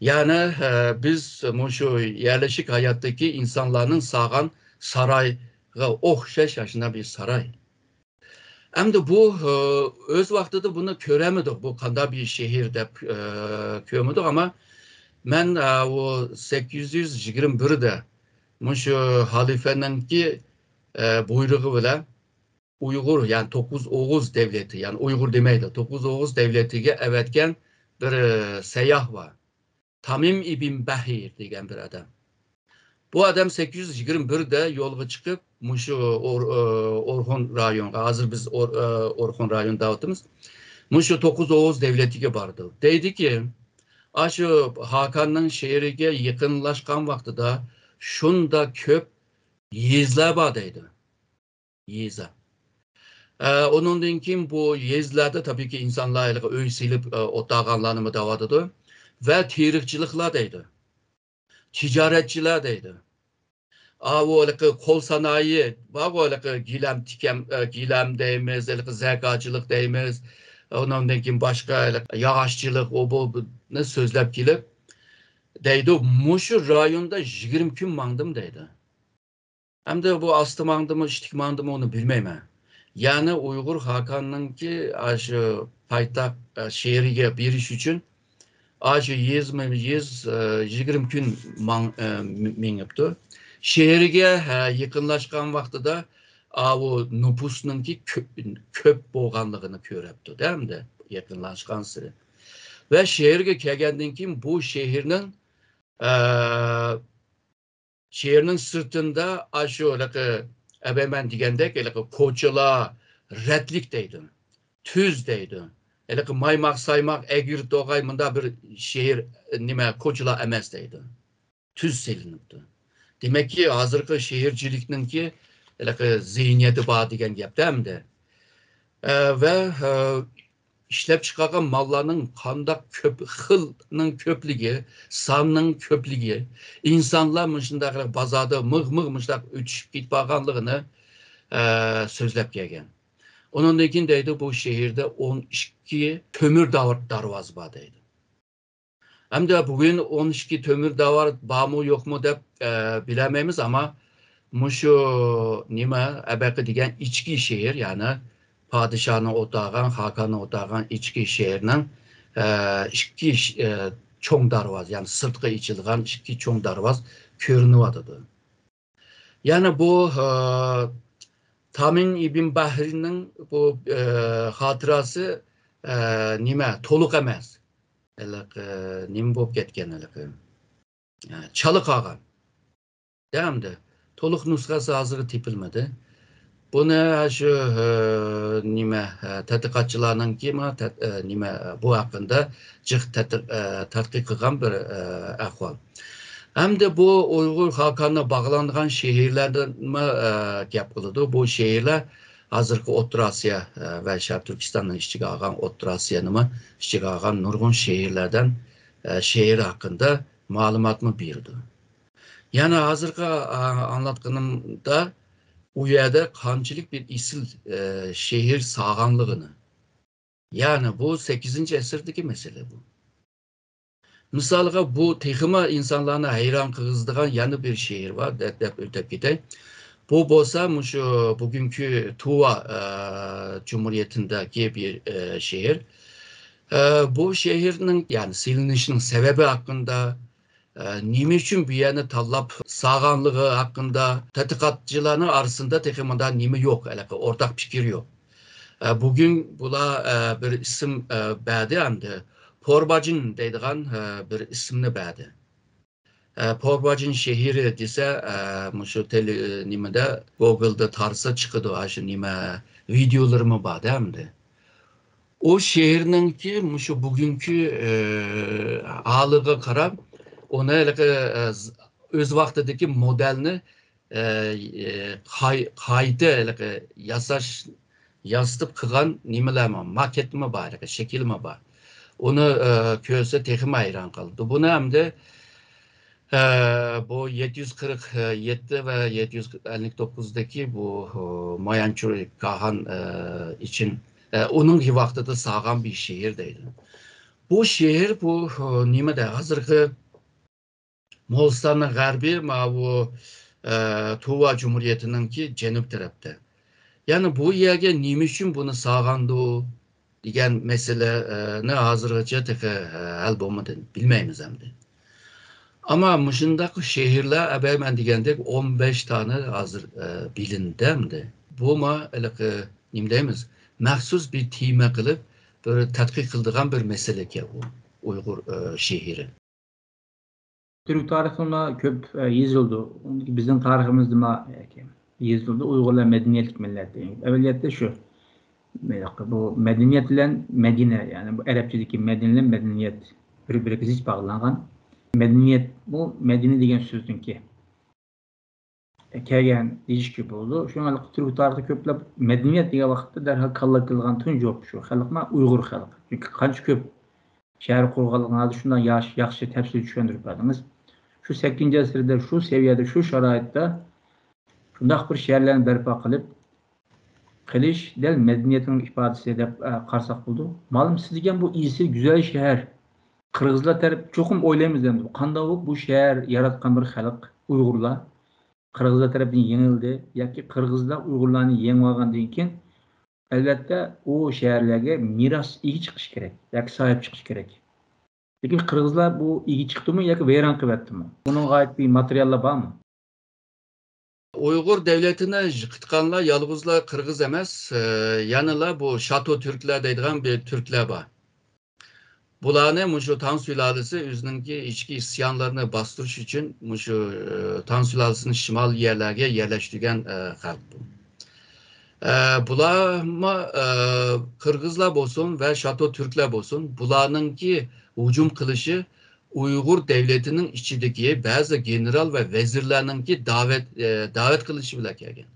يەنى، ئە، بىز مۇشۇ يەرلىشىك ھاياتتىكى ئىنسانلارنىڭ سالغان سارايغا ئوخشاش ئاشۇنداق بىر ساراي. ئەمدى بۇ، ئە، ئۆز ۋاقتىدا بۇنى كۆرەلمىدۇق، بۇ قانداق بىر شېھىر دەپ، ئە، كۆرمىدۇق، ئەمما مەن، ئە، ئۇ سەككىز يۈز يىگىرمە بىردە مۇشۇ خەلىپىنىڭكى، ئە، بۇيرۇقى بىلەن ئۇيغۇر، يەنى توققۇز ئوغۇز دەۋلىتى، يەنى ئۇيغۇر دېمەيدۇ، توققۇز ئوغۇز دەۋلىتىگە ئەۋەتكەن بىر، ئە، سەيياھ بار. تامىم ئىبن بەھىر دېگەن بىر ئادەم. بۇ ئادەم سەككىز يۈز يىگىرمە بىردە يولغا چىقىپ، مۇشۇ ئور-، ئە، ئورخۇن رايونغا، ھازىر بىز ئور-، ئە، ئورخۇن رايونى دەۋاتىمىز. مۇشۇ توققۇز ئوغۇز دەۋلىتىگە بارىدۇ. دەيدىكى، ئاشۇ خاقاننىڭ شېھىرىگە يېقىنلاشقان ۋاقتىدا شۇنداق كۆپ يېزىلار بار دەيدۇ. يېزا. ئە، ئۇنىڭدىن كېيىن بۇ يېزىلاردا تەبىئىيكى ئىنسانلار ھېلىقى ئۆي سېلىپ، ئە، ئولتۇرغانلارنىمۇ دەۋاتىدۇ. ۋە تېرىقچىلىقلار دەيدۇ. تىجارەتچىلەر دەيدۇ. ئاۋۇ ھېلىقى قول سانائىتى بارغۇ، ھېلىقى گىلەم تىكەم، ئە، گىلەم دەيمىز، ھېلىقى زەرگەرچىلىك دەيمىز. ئۇنىڭدىن كېيىن باشقا ھېلىقى ياغاچچىلىق، ئۇ بۇنى سۆزلەپ كېلىپ دەيدۇ، مۇشۇ رايوندا يىگىرمە كۈن ماڭدىم دەيدۇ. ئەمدى بۇ ئاستا ماڭدىمۇ، ئىشتىك ماڭدىمۇ، ئۇنى بىلمەيمەن. يەنى ئۇيغۇر خاقاننىڭكى ئاشۇ پايتەخت، ئە، شەھىرىگە بېرىش ئۈچۈن ئاشۇ يېزمۇ يېز، ئە، يىگىرمە كۈن ماڭ-، ئە، مېڭىپتۇ. شەھەرگە، ھە، يېقىنلاشقان ۋاقتىدا ئاۋۇ نوپۇسنىڭكى كۆپ، كۆپ بولغانلىقىنى كۆرەپتۇ، ئەمدى يېقىنلاشقانسېرى. ۋە شەھەرگە كەلگەندىن كېيىن بۇ شەھەرنىڭ، ئە، شەھەرنىڭ سىرتىندا ئاشۇ ھېلىقى ئەبەيمەن دېگەندەك ھېلىقى كوچىلار رەتلىك دەيدۇ، تۈز دەيدۇ. ھېلىقى مايماق سايماق ئەگرى توغاي مۇنداق بىر شەھەر، نېمە، كوچىلار ئەمەس دەيدۇ. تۈز سېلىنىپتۇ. دېمەككى، ھازىرقى شەھەرچىلىكنىڭكى ھېلىقى زېھنىيىتى بار دېگەن گەپتە ئەمدى. ئە، ۋە، ئە، ئىشلەپچىقارغان ماللارنىڭ قانداق كۆپ، خىلنىڭ كۆپلۈكى، ساننىڭ كۆپلۈكى، ئىنسانلار مۇشۇنداق بازاردا مىغ-مىغ مۇشۇنداق ئۆتۈشۈپ كېتىپ بارغانلىقىنى، ئە، سۆزلەپ كەلگەن. ئۇنىڭدىن كېيىن دەيدۇ، بۇ شەھەردە ئون ئىككى تۆمۈر داۋ-، دەرۋازا بار دەيدۇ. ئەمدى بۈگۈن ئون ئىككى تۆمۈر دەۋر بارمۇ يوقمۇ دەپ، ئە، بىلەلمەيمىز، ئەمما مۇشۇ نېمە، ئەبەقى دېگەن ئىچكى شەھەر، يەنى پادىشاھنىڭ ئولتۇرغان، خاقاننىڭ ئولتۇرغان ئىچكى شەھىرىنىڭ، ئە، ئىككى ش-، ئە، چوڭ دەرۋازا، يەنى سىرتقا ئېچىلغان ئىككى چوڭ دەرۋازا كۆرۈنۈۋاتىدۇ. يەنى بۇ، ئە، تامىم ئىبن بەھرىنىڭ بۇ، ئە، خاتىرىسى، ئە، نېمە، تولۇق ئەمەس. ھېلىقى، ئە، نېمە بولۇپ كەتكەن ھېلىقى؟ ئە، چالا قالغان. ئەمدى تولۇق نۇسخىسى ھازىرغا تېپىلمىدى. بۇنى شۇ، ئە، نېمە، ئە، تەتقىقاتچىلارنىڭكى ما، تەت-، ئە، نېمە، ئە، بۇ ھەققىدە جىق تەتقىق-، ئە، تەتقىق قىلغان بىر، ئە، ئەھۋال. ھەمدە بۇ ئۇيغۇر خاقانغا باغلانغان شەھەرلەردىنمۇ، ئە، گەپ قىلىدۇ. بۇ شەھەرلەر ھازىرقى ئوتتۇرا ئاسىيا، ئە، ۋە شەرقىي تۈركىستاننىڭ ئىچىگە ئالغان ئوتتۇرا ئاسىيانىمۇ ئىچىگە ئالغان نۇرغۇن شەھەرلەردىن، ئە، شەھەر ھەققىدە مەلۇماتمۇ بېرىدۇ. يەنى ھازىرقى، ئا، ئاڭلاتقىنىمدا ئۇ يەردە قانچىلىك بىر ئېسىل، ئە، شەھەر سالغانلىقىنى. يەنى بۇ سەككىزىنچى ئەسىردىكى مەسىلە بۇ. مىسالغا، بۇ تېخىمۇ ئىنسانلارنى ھەيران قىلغۇزىدىغان يەنە بىر شەھەر بار، دەپ، دەپ ئۆتۈپ كېتەي. بۇ بولسا مۇشۇ بۈگۈنكى تۇۋا، ئە، جۇمھۇرىيىتىدىكى بىر، ئە، شەھەر. ئە، بۇ شەھەرنىڭ، يەنى سېلىنىشىنىڭ سەۋەبى ھەققىدە، ئە، نېمە ئۈچۈن بۇ يەرنى تاللاپ سالغانلىقى ھەققىدە تەتقىقاتچىلارنىڭ ئارىسىدا تېخى مۇنداق نېمە يوق، ھېلىقى ئورتاق پىكىر يوق. ئە، بۈگۈن بۇلار، ئە، بىر ئىسىم، ئە، بەردى ئەمدى. پورباجىن دەيدىغان، ئە، بىر ئىسىمنى بەردى. ئە، پوباجىن شېھىرى دېسە، ئە، مۇشۇ تېلې-، نېمىدە، گوگلدا تارتسا چىقىدۇ، ئاشۇ نېمە، ۋىدېئولىرىمۇ بار-دە ئەمدى. ئۇ شېھىرنىڭكى مۇشۇ بۈگۈنكى، ئە، ھالىغا قاراپ، ئۇنى ھېلىقى، ئە، ز-، ئۆز ۋاقتىدىكى مودېلنى، ئە، ئە، قاي-، قايتا ھېلىقى ياساش، ياسىتىپ قىلغان نېمىلەرمۇ، ماكېتمۇ بار، ھېلىقى شەكىلمۇ بار. ئۇنى، ئە، كۆرسە تېخىمۇ ھەيران قالىدۇ. بۇنى ئەمدى ئە، بۇ يەتتە يۈز قىرىق يەتتە ۋە يەتتە يۈز ئەللىك توققۇزدىكى بۇ، ئۇ، مايانچۇرى كاھان، ئە، ئىچىن، ئە، ئۇنىڭ ۋاقتىدا سالغان بىر شېھىر دەيدۇ. بۇ شېھىر بۇ، ئۇ، نېمىدە، ھازىرقى مولستاننىڭ غەربى، ماۋۇ، ئە، تۇۋا جۇمھۇرىيىتىنىڭكى جەنۇب تەرەپتە. يەنى بۇ يەرگە نېمە ئۈچۈن بۇنى سالغاندۇ؟ دېگەن مەسىلىنى ھازىرغىچە تېخى، ئە، ھەل بولمىدى، بىلمەيمىز ئەمدى. ئەمما مۇشۇنداق شېھىرلار، ئەبەي مەن دېگەندەك ئون بەش دانە ھازىر، ئە، بىلىندى ئەمدى. بۇمۇ ھېلىقى، نېمە دەيمىز، مەخسۇس بىر تېما قىلىپ، بىر تەتقىق قىلىدىغان بىر مەسىلىكەن ئۇ ئۇيغۇر، ئە، شېھىرى. تۈرك تارىخىدا كۆپ، ئە، يېزىلىدۇ. بىزنىڭ تارىخىمىزدىمۇ يېزىلىدۇ. ئۇيغۇرلار مەدەنىيەتلىك مىللەت دېگەن. ئەمەلىيەتتە شۇ. بۇ مەدەنىيەت بىلەن مەدىنە، يەنى بۇ ئەرەبچىدىكى مەدىنە بىلەن مەدەنىيەت بىر-بىرىگە زىچ باغلانغان. مەدەنىيەت، بۇ مەدەنە دېگەن سۆزدىنكى كەلگەن دېيىشكە بولىدۇ. شۇڭا تۈرك تارىخى كۆپلەپ مەدەنىيەت دېگەن ۋاقىتتا دەرھال كاللا كېلىدىغان تۇنجى جاۋاب شۇ خەلقما ئۇيغۇر خەلق. چۈنكى قانچە كۆپ شەھەر قۇرغانلىقىنى ھازىر شۇنداق ياش-، ياخشى تەپسىلىي چۈشەندۈرۈپ بەردىڭىز. شۇ سەككىزىنچى ئەسىردە شۇ سەۋىيەدە، شۇ شارائىتتا شۇنداق بىر شەھەرلەرنى بەرپا قىلىپ قىلىش دەل مەدەنىيەتنىڭ ئىپادىسى دەپ، ئە، قارىساق بولىدۇ. مالۇم، سىز دېگەن بۇ ئېسىل، گۈزەل شەھەر. قىرغىزلار تەرەپ چوقۇم ئويلايمىز ئەمدى، قانداق بولۇپ بۇ شەھەر ياراتقان بىر خەلق ئۇيغۇرلار قىرغىزلار تەرەپتىن يېڭىلدى ياكى قىرغىزلار ئۇيغۇرلارنى يېڭىۋالغاندىن كېيىن، ئەلۋەتتە، ئۇ شەھەرلەرگە مىراس ئىگە چىقىش كېرەك ياكى ساھىب چىقىش كېرەك. لېكىن قىرغىزلار بۇ ئىگە چىقتىمۇ ياكى ۋەيران قىلىۋەتتىمۇ؟ بۇنىڭغا ئائىت بىر ماتېرىياللار بارمۇ؟ ئۇيغۇر دەۋلىتىنى يىقىتقانلار يالغۇزلا قىرغىز ئەمەس، ئە، يەنىلا بۇ شاتو تۈركلەر دەيدىغان بىر تۈركلەر بار. بۇلارنى مۇشۇ تاڭ سۇلالىسى ئۆزىنىڭكى ئىچكى ئىسيانلىرىنى باستۇرۇش ئۈچۈن مۇشۇ، ئە، تاڭ سۇلالىسىنىڭ شىمال يەرلەرگە يەرلەشتۈرگەن، ئە، خەلق بۇ. ئە، بۇلارمۇ، ئە، قىرغىزلار بولسۇن ۋە شاتو تۈركلەر بولسۇن، بۇلارنىڭكى ھۇجۇم قىلىشى ئۇيغۇر دەۋلىتىنىڭ ئىچىدىكى بەزى گېنېرال ۋە ۋەزىرلەرنىڭكى داۋەت، ئە، داۋەت قىلىشى بىلەن كەلگەن.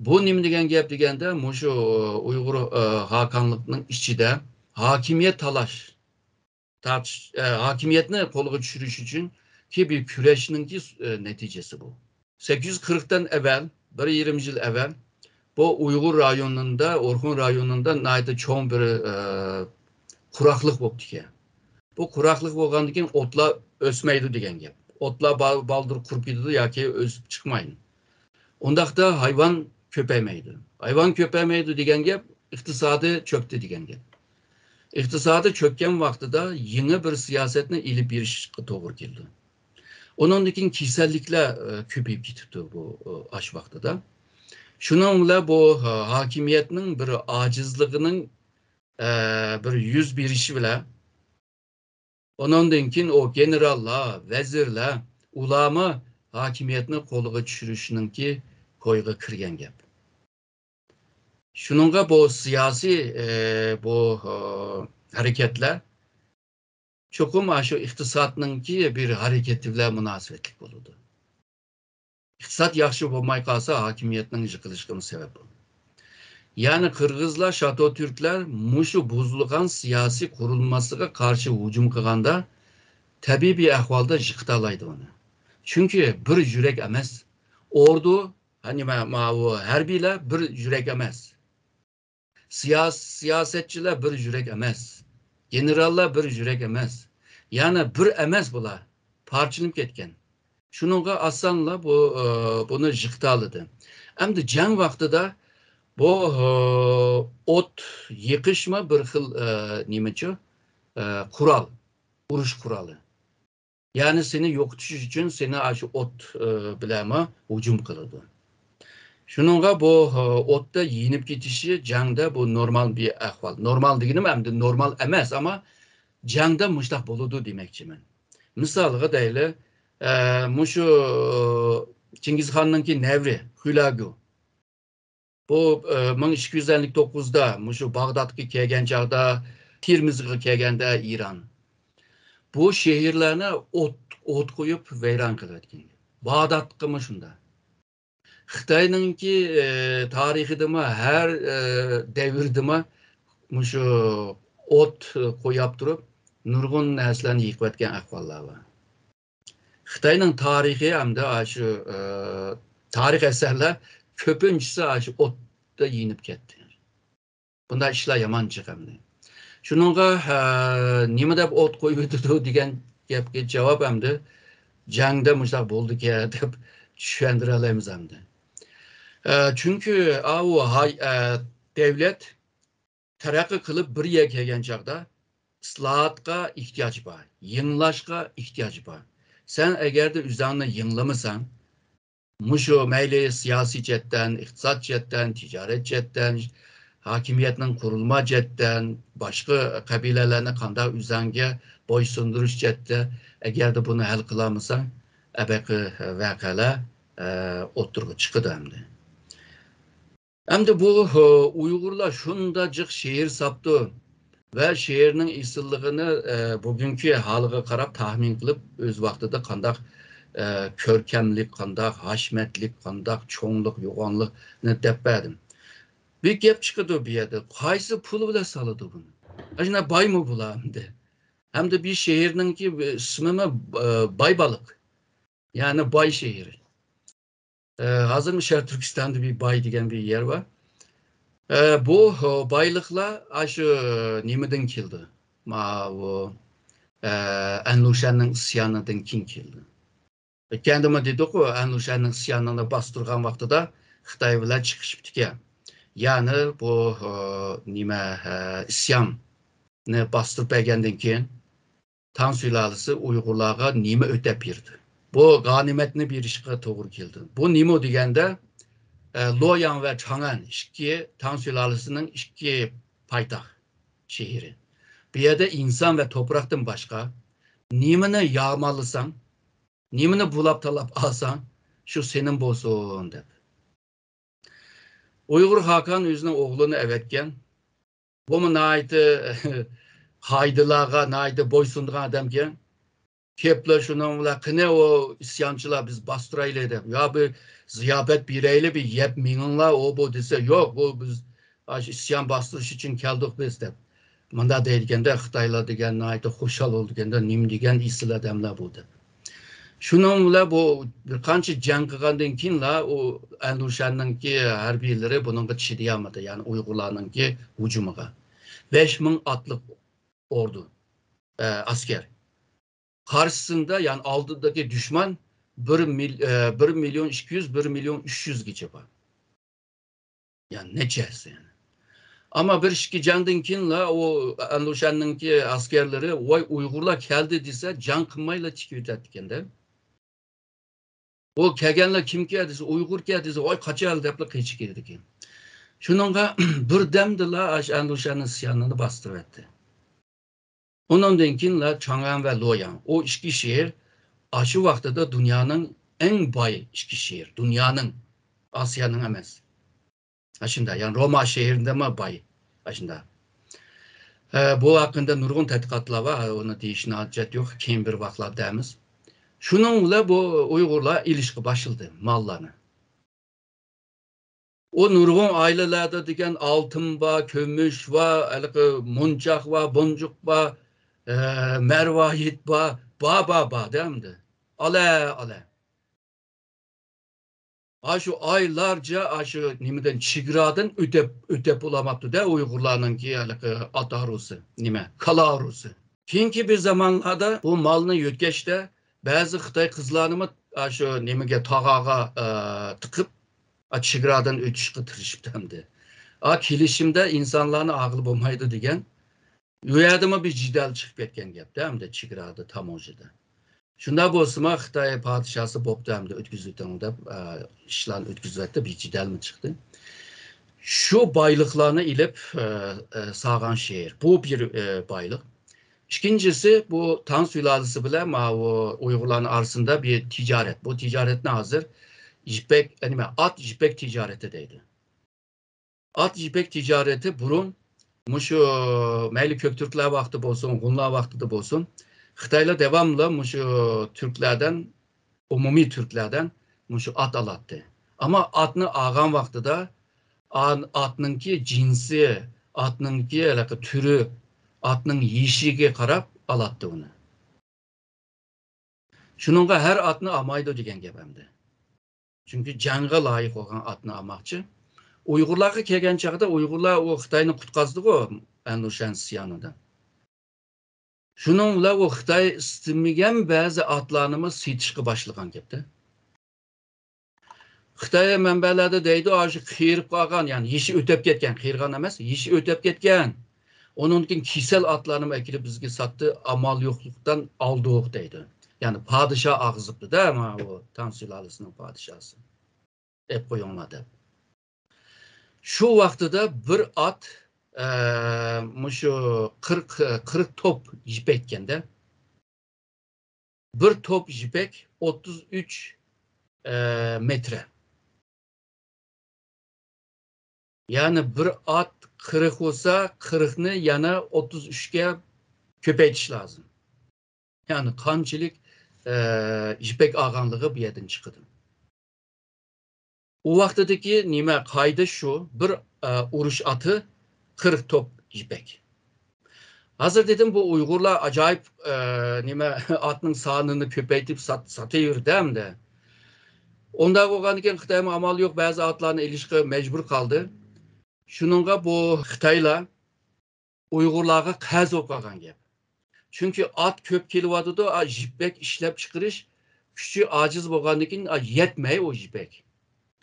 بۇ نېمە دېگەن گەپ دېگەندە، مۇشۇ ئۇيغۇر، ئە، خاقانلىقنىڭ ئىچىدە ھاكىمىيەت تالاش، تارتىش، ئە، ھاكىمىيەتنى قولغا چۈشۈرۈش ئۈچۈنكى بىر كۈرەشنىڭكى، ئە، نەتىجىسى بۇ. سەككىز يۈز قىرىقتىن ئەۋۋەل، بىر يېرىم يىل ئەۋۋەل، بۇ ئۇيغۇر رايونىدا، ئورخۇن رايونىدا ناھايىتى چوڭ بىر، ئە، قۇراقلىق بوپتىكەن. بۇ قۇراقلىق بولغاندىن كېيىن ئوتلار ئۆسمەيدۇ دېگەن گەپ. ئوتلار با-، بالدۇر قۇرۇپ كېتىدۇ ياكى ئۆسۈپ چىقمايدۇ. ئۇنداقتا ھايۋان كۆپەيمەيدۇ. ھايۋان كۆپەيمەيدۇ دېگەن گەپ ئىقتىسادى چۆكتى دېگەن گەپ. ئىقتىسادى چۆككەن ۋاقتىدا يېڭى بىر سىياسەتنى ئېلىپ بېرىشقا توغرا كېلىدۇ. ئۇنىڭدىن كېيىن كېسەللىكلەر، ئە، كۆپىيىپ كېتىپتۇ بۇ، ئە، ئاشۇ ۋاقتىدا. شۇنىڭ بىلەن بۇ، ئە، ھاكىمىيەتنىڭ بىر ئاجىزلىقىنىڭ، ئە، بىر يۈز بېرىشى بىلەن، ئۇنىڭدىن كېيىن ئۇ گېنېراللار، ۋەزىرلەر، ئۇلارمۇ ھاكىمىيەتنى قولىغا چۈشۈرۈشنىڭكى كويىغا كىرگەن گەپ. شۇنىڭغا بۇ سىياسىي، ئە، بۇ، ئە، ھەرىكەتلەر چوقۇم ئاشۇ ئىقتىسادنىڭكى بىر ھەرىكىتى بىلەن مۇناسىۋەتلىك بولىدۇ. ئىقتىساد ياخشى بولماي قالسا، ھاكىمىيەتنىڭ يىقىلىشىغىمۇ سەۋەب بولىدۇ. يەنى قىرغىزلار، شاتو تۈركلەر مۇشۇ بۇزۇلغان سىياسىي قۇرۇلمىسىغا قارشى ھۇجۇم قىلغاندا، تەبىئىي بىر ئەھۋالدا يىقىتالايدۇ ئۇنى. چۈنكى بىر يۈرەك ئەمەس. ئوردۇ، ھە، نېمە، ماۋۇ ھەربىيلەر بىر يۈرەك ئەمەس. سىياس-، سىياسەتچىلەر بىر يۈرەك ئەمەس. گېنېراللار بىر يۈرەك ئەمەس. يەنى بىر ئەمەس بۇلار. پارچىلىنىپ كەتكەن. شۇنىڭغا ئاسانلا بۇ، ئە، بۇنى يىقىتالىدى. ئەمدى جەڭ ۋاقتىدا بۇ، ئە، ئوت يېقىشمۇ بىر خىل، ئە، نېمىچۇ؟ ئە، قورال. ئۇرۇش قورالى. يەنى سېنى يوقىتىش ئۈچۈن سېنى ئاشۇ ئوت، ئە، بىلەنمۇ ھۇجۇم قىلىدۇ. شۇنىڭغا بۇ، ئە، ئوتتا يېنىپ كېتىشى جەڭدە بۇ نورمال بىر ئەھۋال. نورمال دېگىنىم ئەمدى نورمال ئەمەس، ئەمما جەڭدە مۇشۇنداق بولىدۇ دېمەكچىمەن. مىسالغا دەيلى، ئە، مۇشۇ چىڭگىزخاننىڭكى نەۋرە خۈلاگۈ. بۇ، ئە، مىڭ ئىككى يۈز ئەللىك توققۇزدا مۇشۇ باغدادقا كەلگەن چاغدا، تېرمىزغا كەلگەندە ئىران. بۇ شەھەرلەرنى ئوت، ئوت قويۇپ ۋەيران قىلىۋەتكەن. باغدادقىمۇ شۇنداق. خىتاينىڭكى، ئە، تارىخىدىمۇ ھەر، ئە، دەۋردىمۇ مۇشۇ ئوت قوياپ تۇرۇپ نۇرغۇن نەرسىلەرنى يېقىۋەتكەن ئەھۋاللار بار. خىتاينىڭ تارىخى ھەمدە ئاشۇ، ئە، تارىخ ئەسەرلەر كۆپىنچىسى ئاشۇ ئوتتا يېنىپ كەتتى. بۇنداق ئىشلار يامان جىق ئەمدى. شۇنىڭغا، ئە، نېمە دەپ ئوت قويۇۋېتىدۇ دېگەن گەپكە جاۋاب ئەمدى جەڭدە مۇشۇنداق بولدىكەن دەپ چۈشەندۈرەلەيمىز ئەمدى. ئە، چۈنكى ئاۋۇ ھاي-، ئە، دەۋلەت تەرەققىي قىلىپ بىر يەرگە كەلگەن چاغدا ئىسلاھاتقا ئېھتىياج بار، يېڭىلاشقا ئېھتىياج بار. سەن ئەگەردە ئۆزۈڭنى يېڭىلىمىساڭ، مۇشۇ مەيلى سىياسىي جەھەتتىن، ئىقتىساد جەھەتتىن، تىجارەت جەھەتتىن، ھاكىمىيەتنىڭ قۇرۇلما جەھەتتىن، باشقا قەبىلىلەرنى قانداق ئۆزۈڭگە بويسۇندۇرۇش جەھەتتە، ئەگەردە بۇنى ھەل قىلالمىساڭ، ئەبەقى ۋەقەلەر، ئە، ئوتتۇرىغا چىقىدۇ ئەمدى. ئەمدى بۇ، ئۇيغۇرلار شۇنداق جىق شېئىر ساپتۇ ۋە شېئىرنىڭ ئېسىللىقىنى، ئە، بۈگۈنكى ھالىغا قاراپ تەخمىن قىلىپ، ئۆز ۋاقتىدا قانداق، ئە، كۆركەملىك، قانداق ھەشمەتلىك، قانداق چوڭلۇق، يوغانلىقنى دەپ بەردىم. بىر گەپ چىقىدۇ بۇ يەردە، قايسى پۇل بىلەن سالىدۇ بۇنى؟ ئاشۇنداق بايمۇ بۇلار ئەمدى؟ ھەمدە بىر شېئىرنىڭكى ئىسمىمۇ، ئە، باي بالىق. يەنى باي شېئىرى. ئە، ھازىرمۇ شەرقىي تۈركىستاندا بىر باي دېگەن بىر يەر بار. ئە، بۇ، ئە، بايلىقلار ئاشۇ نېمىدىن كېلىدۇ؟ ماۋۇ، ئە، ئەنلۇشەننىڭ ئىسيانىدىن كېيىن كېلىدۇ. ئۆتكەندىمۇ دېدۇققۇ، ئەنلۇشەننىڭ ئىسيانىنى باستۇرغان ۋاقتىدا خىتاي بىلەن چىقىشىپتىكەن. يەنى بۇ، ئە، نېمە، ئە، ئىسياننى باستۇرۇپ بەرگەندىن كېيىن، تاڭ سۇلالىسى ئۇيغۇرلارغا نېمە ئۆتەپ بېرىدۇ؟ بۇ غەنىيمەتنى بېرىشقا توغرا كېلىدۇ. بۇ نېمە دېگەندە، ئە، لوياڭ ۋە چاڭئەن ئىككى تاڭ سۇلالىسىنىڭ ئىككى پايتەخت شەھىرى. بۇ يەردە ئىنسان ۋە توپراقتىن باشقا نېمىنى يارمانلىساڭ، نېمىنى بۇلاپ تالاپ ئالساڭ، شۇ سېنىڭ بولسۇن دەپ. ئۇيغۇر خاقان ئۆزىنىڭ ئوغلىنى ئەۋەتكەن. بۇمۇ ناھايىتى قائىدىلارغا ناھايىتى بويسۇنىدىغان ئادەمكەن. كېپلا شۇنىڭ بىلەن، قېنى ئۇ ئىسيانچىلار بىز باستۇرايلى دەپ، يا بىر زىياپەت بېرەيلى، بىر يەپ مېڭىڭلار، ئۇ بۇ دېسە، يوق، بۇ بىز ئاشۇ ئىسيان باستۇرۇش ئۈچۈن كەلدۇق بىز دەپ. مۇنداق دەيدىكەندە، خىتايلار دېگەن ناھايىتى خۇشال بولىدىكەندە، نېمە دېگەن ئېسىل ئادەملەر بۇ دەپ. شۇنىڭ بىلەن بۇ بىر قانچە جەڭ قىلغاندىن كېيىنلا ئۇ ئەنلۇشەننىڭكى ھەربىيلىرى بۇنىڭغا چىدىيالمىدى، يەنى ئۇيغۇرلارنىڭكى ھۇجۇمىغا. بەش مىڭ ئاتلىق ئوردۇ، ئە، ئەسكەر. قارشىسىندا، يەنى ئالدىدىكى دۈشمەن بىر مىل-، ئە، بىر مىليون ئىككى يۈز، بىر مىليون ئۈچ يۈزگىچە بار. يەنى نەچچە ھەسسە يەنى. ئەمما بىر ئىككى جەڭدىن كېيىنلا ئۇ ئەنلۇشەننىڭكى ئەسكەرلىرى، ۋاي، ئۇيغۇرلار كەلدى دېسە، جەڭ قىلمايلا چىقىۋېتەتتىكەندە. ئۇ كەلگەنلەر كىمكەن دېسە، ئۇيغۇركەن دېسە، ۋاي، قاچايلى دەپلا قېچىپ كېتىدىكەن. شۇنىڭغا بىردەمدىلا ئاشۇ ئەنلۇشەننىڭ ئىسيانىنى باستۇرۇۋەتتى. ئۇنىڭدىن كېيىنلا چاڭئەن ۋە لوياڭ. ئۇ ئىككى شەھەر ئاشۇ ۋاقتىدا دۇنيانىڭ ئەڭ باي ئىككى شەھەر. دۇنيانىڭ، ئاسىيانىڭ ئەمەس. ئاشۇنداق، يەنى روما شەھىرىدىنمۇ باي. ئاشۇنداق. ئە، بۇ ھەققىدە نۇرغۇن تەتقىقاتلار بار. ئۇنى دېيىشنىڭ ھاجەت يوق. كېيىن بىر ۋاقىتلاردا دەيمىز. شۇنىڭ بىلەن بۇ ئۇيغۇرلار ئېلىشقا باشلىدى ماللارنى. ئۇ نۇرغۇن ئائىلىلەردە دېگەن ئالتۇن بار، كۈمۈش بار، ھېلىقى مونچاق بار، بونجۇق بار، ئە، مەرۋايىت بار، بار، بار، بار دە ئەمدى. ئالە، ئالە. ئاشۇ ئايلارچە ئاشۇ نېمىدىن، چېگرادىن ئۆتەپ، ئۆتەپ بولالماپتۇ-دە ئۇيغۇرلارنىڭكى ھېلىقى ئات ھارۋىسى، نېمە، كالا ھارۋىسى. كېيىنكى بىر زامانلاردا بۇ مالنى يۆتكەشتە بەزى خىتاي قىزلارنىمۇ ئاشۇ نېمىگە، تاغاغا، ئە، تىقىپ، ئا، چېگرادىن ئۆتۈشكە تىرىشىپتۇ ئەمدى. ئا، كېلىشىمدە ئىنسانلارنى ئاغىلى بولمايدۇ دېگەن. ئۇ يەردىمۇ بىر جېدەل چىقىپ كەتكەن گەپتە ئەمدى چېگرادا، تاموژنىدا. شۇنداق بولسىمۇ خىتاي پادىشاسى بوپتۇ ئەمدى ئۆتكۈزۈۋېتىڭ دەپ، ئە، ئىشلارنى ئۆتكۈزۈۋەتتى، بىر جېدەلمۇ چىقتى. شۇ بايلىقلارنى ئېلىپ، ئە، ئە، سالغان شەھەر. بۇ بىر، ئە، بايلىق. ئىككىنچىسى، بۇ تاڭ سۇلالىسى بىلەن ماۋۇ ئۇيغۇرلارنىڭ ئارىسىدا بىر تىجارەت. بۇ تىجارەتنى ھازىر يىپەك، نېمە، ئات يىپەك تىجارىتى دەيدۇ. ئات يىپەك تىجارىتى بۇرۇن مۇشۇ مەيلى كۆك تۈركلەر ۋاقتىدا بولسۇن، ھۇنلار ۋاقتىدا بولسۇن، خىتايلار داۋاملىق مۇشۇ تۈركلەردىن، ئومۇمىي تۈركلەردىن مۇشۇ ئات ئالاتتى. ئەمما ئاتنى ئالغان ۋاقتىدا ئان-، ئاتنىڭكى جىنسى، ئاتنىڭكى ھېلىقى تۈرى، ئاتنىڭ يېشىگە قاراپ ئالاتتى ئۇنى. شۇنىڭغا ھەر ئاتنى ئالمايدۇ دېگەن گەپ ئەمدى. چۈنكى جەڭگە لايىق بولغان ئاتنى ئالماقچى. ئۇيغۇرلارغا كەلگەن چاغدا ئۇيغۇرلار ئۇ خىتاينى قۇتقازدىغۇ ئەنۇشەن سىيانىدا. شۇنىڭ بىلەن ئۇ خىتاي ئىستىمىگەن بەزى ئاتلارنىمۇ سېتىشقا باشلىغان گەپتە. خىتاي مەنبەلەردە دەيدۇ، ئاشۇ قېرىپ قالغان، يەنى يېشى ئۆتەپ كەتكەن، قېرىغان ئەمەس، يېشى ئۆتەپ كەتكەن. ئۇنىڭدىن كېيىن كېسەل ئاتلارنىمۇ ئەكېلىپ بىزگە ساتتى، ئامال يوقلۇقتىن ئالدۇق دەيدۇ. يەنى پادىشاھ ئاغزىپتۇ-دە، ماۋۇ تاڭ سۇلالىسىنىڭ پادىشاھسى. ئەپ قويۇڭلار دەپ. شۇ ۋاقتىدا بىر ئات، ئە، مۇشۇ قىرىق، قىرىق توپ يىپەككەندە. بىر توپ يىپەك ئوتتۇز ئۈچ، ئە، مېتىر. يەنى بىر ئات قىرىق بولسا، قىرىقنى يەنە ئوتتۇز ئۈچكە كۆپەيتىش لازىم. يەنى قانچىلىك، ئە، يىپەك ئالغانلىقى بۇ يەردىن چىقىدۇ. ئۇ ۋاقتىدىكى نېمە قائىدە شۇ، بىر، ئە، ئۇرۇش ئاتى قىرىق توپ يىپەك. ھازىر دېدىم، بۇ ئۇيغۇرلار ئاجايىپ، ئە، نېمە، ئاتنىڭ سانىنى كۆپەيتىپ سات-، ساتىۋېرىدۇ ئەمدى. ئۇنداق بولغاندىكىن خىتايمۇ ئامال يوق، بەزى ئاتلارنى ئېلىشقا مەجبۇر قالدى. شۇنىڭغا بۇ خىتايلار ئۇيغۇرلارغا قەرز بولۇپ قالغان گەپ. چۈنكى ئات كۆپ كېلىۋاتىدۇ، ئا، يىپەك ئىشلەپ چىقىرىش كۈچى ئاجىز بولغاندىكىن، ئا، يەتمەي ئۇ يىپەك.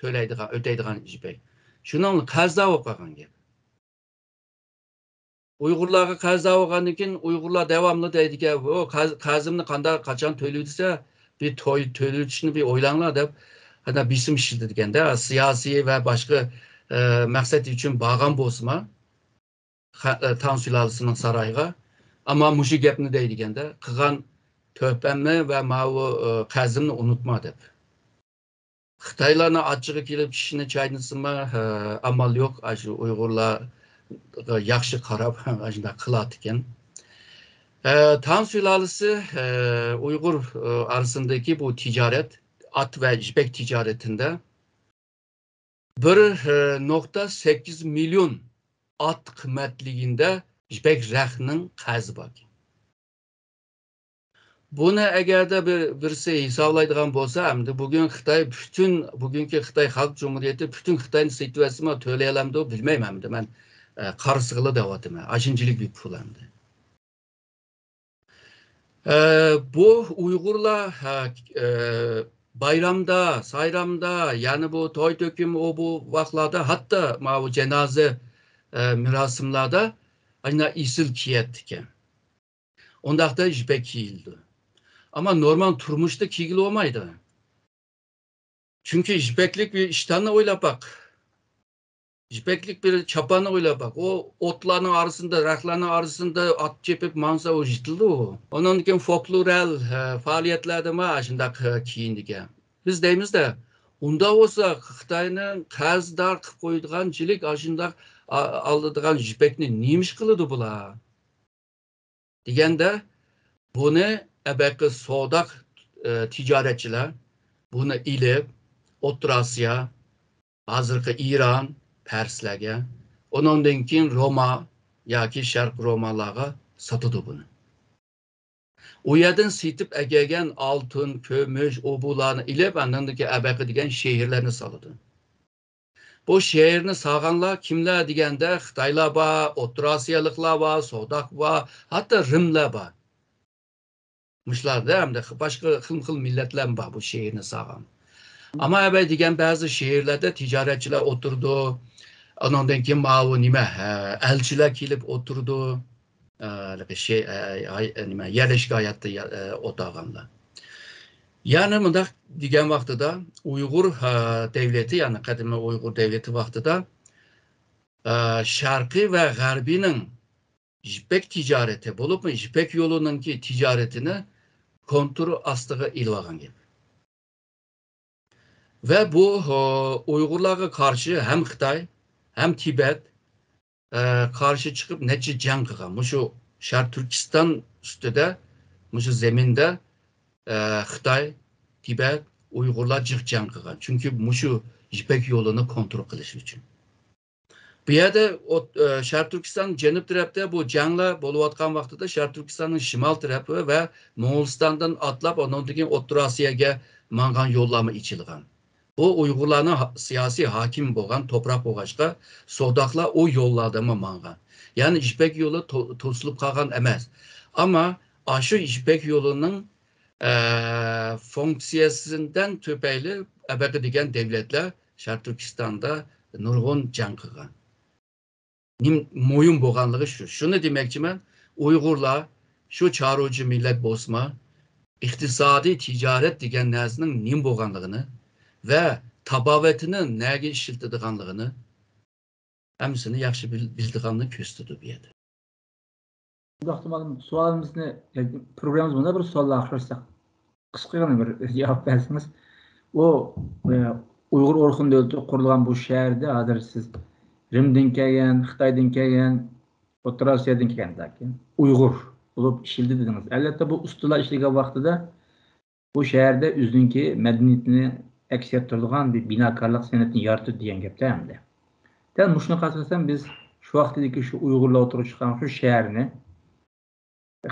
تۆلەيدىغان، ئۆتەيدىغان يىپەك. شۇنىڭ قەرزدار بولۇپ قالغان گەپ. ئۇيغۇرلارغا قەرزدار بولغاندىن كېيىن ئۇيغۇرلار داۋاملىق دەيدىكەن، «ۋو، قەرز-، قەرزىمنى قانداق، قاچان تۆلەيدۇ؟» دېسە، بىر توي تۆلىتىشنى بىر ئويلاڭلار دەپ، ھەدە بېسىم ئىشلىتىدىكەندە، سىياسىي ۋە باشقا، ئە، مەقسەت ئۈچۈن بارغان بولسىمۇ، خە-، ئە، تاڭ سۇلالىسىنىڭ سارايىغا، ئەمما مۇشۇ گەپنى دەيدىكەندە، «قىلغان تۆھپەمنى ۋە ماۋۇ، ئە، قەرزىمنى ئۇنتۇما» دەپ. خىتايلارنىڭ ئاچچىقى كېلىپ چىشىنى چاينىسىمۇ، ھە، ئامال يوق، ئاشۇ ئۇيغۇرلارغا ياخشى قاراپ، ئاشۇنداق قىلاتىكەن. ھە، تاڭ سۇلالىسى، ھە، ئۇيغۇر، ھە، ئارىسىندىكى بۇ تىجارەت، ئات ۋە يىپەك تىجارىتىندە بىر، ھە، نۇقتا سەككىز مىليون ئات قىممەتلىكىندە يىپەك رەختنىڭ قەرزى بار. بۇنى ئەگەردە بىر، بىرسى ھېسابلايدىغان بولسا، ئەمدى بۈگۈن خىتاي پۈتۈن، بۈگۈنكى خىتاي خەلق جۇمھۇرىيىتى پۈتۈن خىتاينى سېتىۋەتسىمۇ تۆلىيەلەمدۇ بىلمەيمەن ئەمدى. مەن، ئە، قارىسىغىلا دەۋاتىمەن. ئاشۇنچىلىك بىر پۇل ئەمدى. ئە، بۇ ئۇيغۇرلار، ھە، ئە، بايرامدا، سايرامدا، يەنى بۇ توي تۆكۈم، ئۇ بۇ ۋاقىتلاردا، ھەتتا ماۋۇ جانازا، ئە، مۇراسىملاردا ئاشۇنداق ئېسىل كىيەتتىكەن. ئۇنداقتا يىپەك كىيىلىدۇ. ئەمما نورمال تۇرمۇشتا كىيگىلى بولمايدۇ. چۈنكى يىپەكلىك بىر ئىشتاننى ئويلاپ باق. يىپەكلىك بىر چاپاننى ئويلاپ باق. ئۇ ئوتلارنىڭ ئارىسىدا، رەختلەرنىڭ ئارىسىدا ئات چېپىپ ماڭسا، ئۇ يىتىلىدۇ. ئۇنىڭدىن كېيىن فولكلورال، ھە، پائالىيەتلەردىمۇ ئاشۇنداق، ھە، كىيىنىدىكەن. بىز دەيمىز-دە، ئۇنداق بولسا، خىتاينىڭ قەرزدار قىلىپ قويىدىغانچىلىك ئاشۇنداق ئا-، ئالىدىغان يىپەكنى نېمە ئىش قىلىدۇ بۇلار؟ دېگەندە، بۇنى ئەبەقى سوداق، ئە، تىجارەتچىلەر بۇنى ئېلىپ، ئوتتۇرا ئاسىيا، ھازىرقى ئىران، پەرسلەرگە، ئۇنىڭدىن كېيىن روما ياكى شەرق رومالارغا ساتىدۇ بۇنى. ئۇ يەردىن سېتىپ ئەكەلگەن ئالتۇن، كۈمۈش، ئۇ بۇلارنى ئېلىپ، ئاندىن كېيىن ئەبەقى دېگەن شەھەرلەرنى سالىدۇ. بۇ شەھەرنى سالغانلار كىملەر دېگەندە، خىتايلار بار، ئوتتۇرا ئاسىيالىقلار بار، سوداق بار، ھەتتا رىملار بار. مۇشۇلاردا ھەمدە باشقا خىلمۇ خىل مىللەتلەرمۇ بار بۇ شەھەرنى سالغان. ئەمما ئەبەي دېگەن بەزى شەھەرلەردە تىجارەتچىلەر ئولتۇرىدۇ، ئانىڭدىن كېيىن ماۋۇ نېمە، ھە، ئەلچىلەر كېلىپ ئولتۇرىدۇ. ئە، شەي-، ئە، ئاي-، ئە، نېمە، يەرلىشىك ھاياتتا يا-، ئە، ئولتۇرغانلار. يەنى مۇنداق دېگەن ۋاقتىدا ئۇيغۇر، ئە، دەۋلىتى، يەنى قەدىمىي ئۇيغۇر دەۋلىتى ۋاقتىدا، ئە، شەرقىي ۋە غەربىينىڭ يىپەك تىجارىتى، بولۇپمۇ يىپەك يولىنىڭكى تىجارىتىنى كونترول ئاستىغا ئېلىۋالغان گەپ. ۋە بۇ، ھو، ئۇيغۇرلارغا قارشى ھەم خىتاي، ھەم تىبەت، ئە، قارشى چىقىپ نەچچە جەڭ قىلغان. مۇشۇ شەرقىي تۈركىستان ئۈستىدە، مۇشۇ زېمىندا، ئە، خىتاي، تىبەت، ئۇيغۇرلار جىق جەڭ قىلغان. چۈنكى مۇشۇ يىپەك يولىنى كونترول قىلىش ئۈچۈن. بۇ يەردە ئوت-، ئە، شەرقىي تۈركىستان جەنۇب تەرەپتە بۇ جەڭلەر بولۇۋاتقان ۋاقتىدا شەرقىي تۈركىستاننىڭ شىمال تەرىپى ۋە موڭغۇلىستاندىن ئاتلاپ، ئۇنىڭدىن كېيىن ئوتتۇرا ئاسىياگە ماڭغان يوللارمۇ ئېچىلغان. بۇ ئۇيغۇرلارنىڭ ھا-، سىياسىي ھاكىمى بولغان توپراق بولغاچقا، سوداقلار ئۇ يوللاردىنمۇ ماڭغان. يەنى يىپەك يولى تو-، توسۇلۇپ قالغان ئەمەس. ئەمما ئاشۇ يىپەك يولىنىڭ، ئە، فۇنكسىيەسىدىن تۈپەيلى ئەبەقە دېگەن دەۋلەتلەر شەرقىي تۈركىستاندا نۇرغۇن جەڭ قىلغان. نېم-، مۇھىم بولغانلىقى شۇ. شۇنى دېمەكچىمەن، ئۇيغۇرلار شۇ چارۋىچى مىللەت بولسىمۇ، ئىقتىسادىي تىجارەت دېگەن نەرسىنىڭ نېمە بولغانلىقىنى ۋە تاپاۋىتىنى نەگە ئىشلىتىدىغانلىقىنى ھەممىسىنى ياخشى بىل-، بىلىدىغانلىقىنى كۆرسىتىدۇ بۇ يەردە. شۇنداقتا مانا سوئالىمىزنى، ياكى پروگراممىمىزنى مۇنداق بىر سوئال ئاخىرلاشساق، قىسقىغىنە بىر جاۋاب بەرسىڭىز. ئۇ، ئە، ئۇيغۇر ئورخۇن دۆلىتى قۇرۇلغان بۇ شەھەردە ھازىر سىز رىمدىن كەلگەن، خىتايدىن كەلگەن، ئوتتۇرا ئاسىيادىن كەلگەن تاكى ئۇيغۇر بولۇپ ئىشلىدى دېدىڭىز. ئەلۋەتتە، بۇ ئۇستىلار ئىشلىگەن ۋاقتىدا بۇ شەھەردە ئۆزىنىڭكى مەدەنىيىتىنى ئەكس ئەتتۈرىدىغان بىر بىناكارلىق سەنئىتىنى يارىتىدۇ دېگەن گەپتە ئەمدى. دەل مۇشۇنىڭغا ئاساسەن بىز شۇ ۋاقتىدىكى شۇ ئۇيغۇرلار ئوتتۇرىغا چىققان شۇ شەھەرنى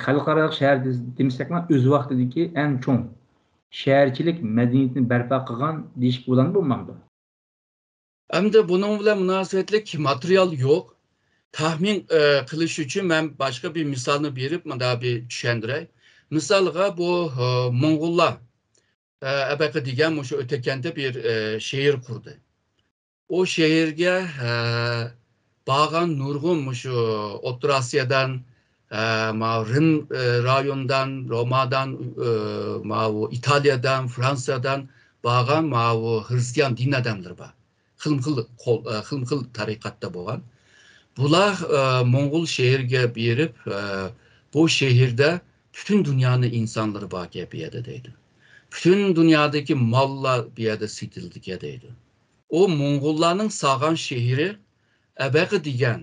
خەلقئارالىق شەھەر دېمىسەكلا، ئۆز ۋاقتىدىكى ئەڭ چوڭ شەھەرچىلىك مەدەنىيىتىنى بەرپا قىلغان دېيىشكە بولامدۇ، بولمامدۇ؟ ئەمدى بۇنىڭ بىلەن مۇناسىۋەتلىك ماتېرىيال يوق. تەخمىن، ئە، قىلىش ئۈچۈن مەن باشقا بىر مىسالنى بېرىپ، مۇنداق بىر چۈشەندۈرەي. مىسالغا، بۇ، ئە، موڭغۇللار، ئە، ئەبەقە دېگەن مۇشۇ ئۆتەكەندە بىر، ئە، شەھەر قۇردى. ئۇ شەھەرگە، ئە، بارغان نۇرغۇن مۇشۇ ئوتتۇرا ئاسىيادىن، ئە، ماۋۇ رىم، ئە، رايونىدىن، رومادىن، ئە، ماۋۇ ئىتالىيەدىن، فرانسىيەدىن بارغان ماۋۇ خرىستىيان دىن ئادەملىرى بار. خىلمۇخىل قول-، ئە، خىلمۇخىل تەرىقەتتە بولغان. بۇلار، ئە، موڭغۇل شەھىرىگە بېرىپ، ئە، بۇ شەھەردە پۈتۈن دۇنيانىڭ ئىنسانلىرى باركەن بۇ يەردە دەيدۇ. پۈتۈن دۇنيادىكى ماللار بۇ يەردە سېتىلىدىكەن دەيدۇ. ئۇ موڭغۇللارنىڭ سالغان شەھىرى ئەبەقە دېگەن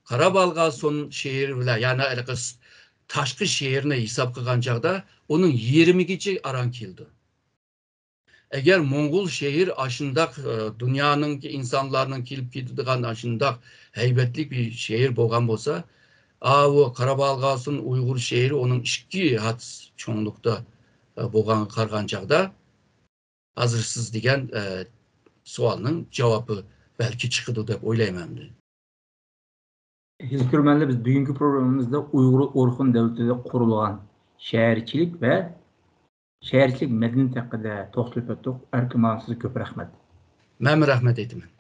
قارابالغاسون شەھىرى بىلەن، يەنى ھېلىقى س-، تاشقى شەھىرىنى ھېساب قىلغان چاغدا ئۇنىڭ يېرىمىگىچە ئاران كېلىدۇ. ئەگەر موڭغۇل شەھىرى ئاشۇنداق، ئە، دۇنيانىڭكى ئىنسانلارنىڭ كېلىپ كېتىدىغان ئاشۇنداق ھەيۋەتلىك بىر شەھەر بولغان بولسا، ئاۋۇ قارابالغاسون ئۇيغۇر شەھىرى ئۇنىڭ ئىككى ھەسسە چوڭلۇقتا، ئە، بولغانغا قارىغان چاغدا، ھازىر سىز دېگەن، ئە، سوئالنىڭ جاۋابى بەلكى چىقىدۇ دەپ ئويلايمەن ئەمدى. ئەزىز كۆرۈرمەنلەر، بىز بۈگۈنكى پروگراممىمىزدا ئۇيغۇر ئورخۇن دۆلىتىدە قۇرۇلغان شەھەرچىلىك ۋە شەھەرچىلىك مەدەنىيەت ھەققىدە توختىلىپ ئۆتتۇق. ئەركىن مۇئەللىم، سىزگە كۆپ رەھمەت. مەنمۇ رەھمەت ئېيتىمەن.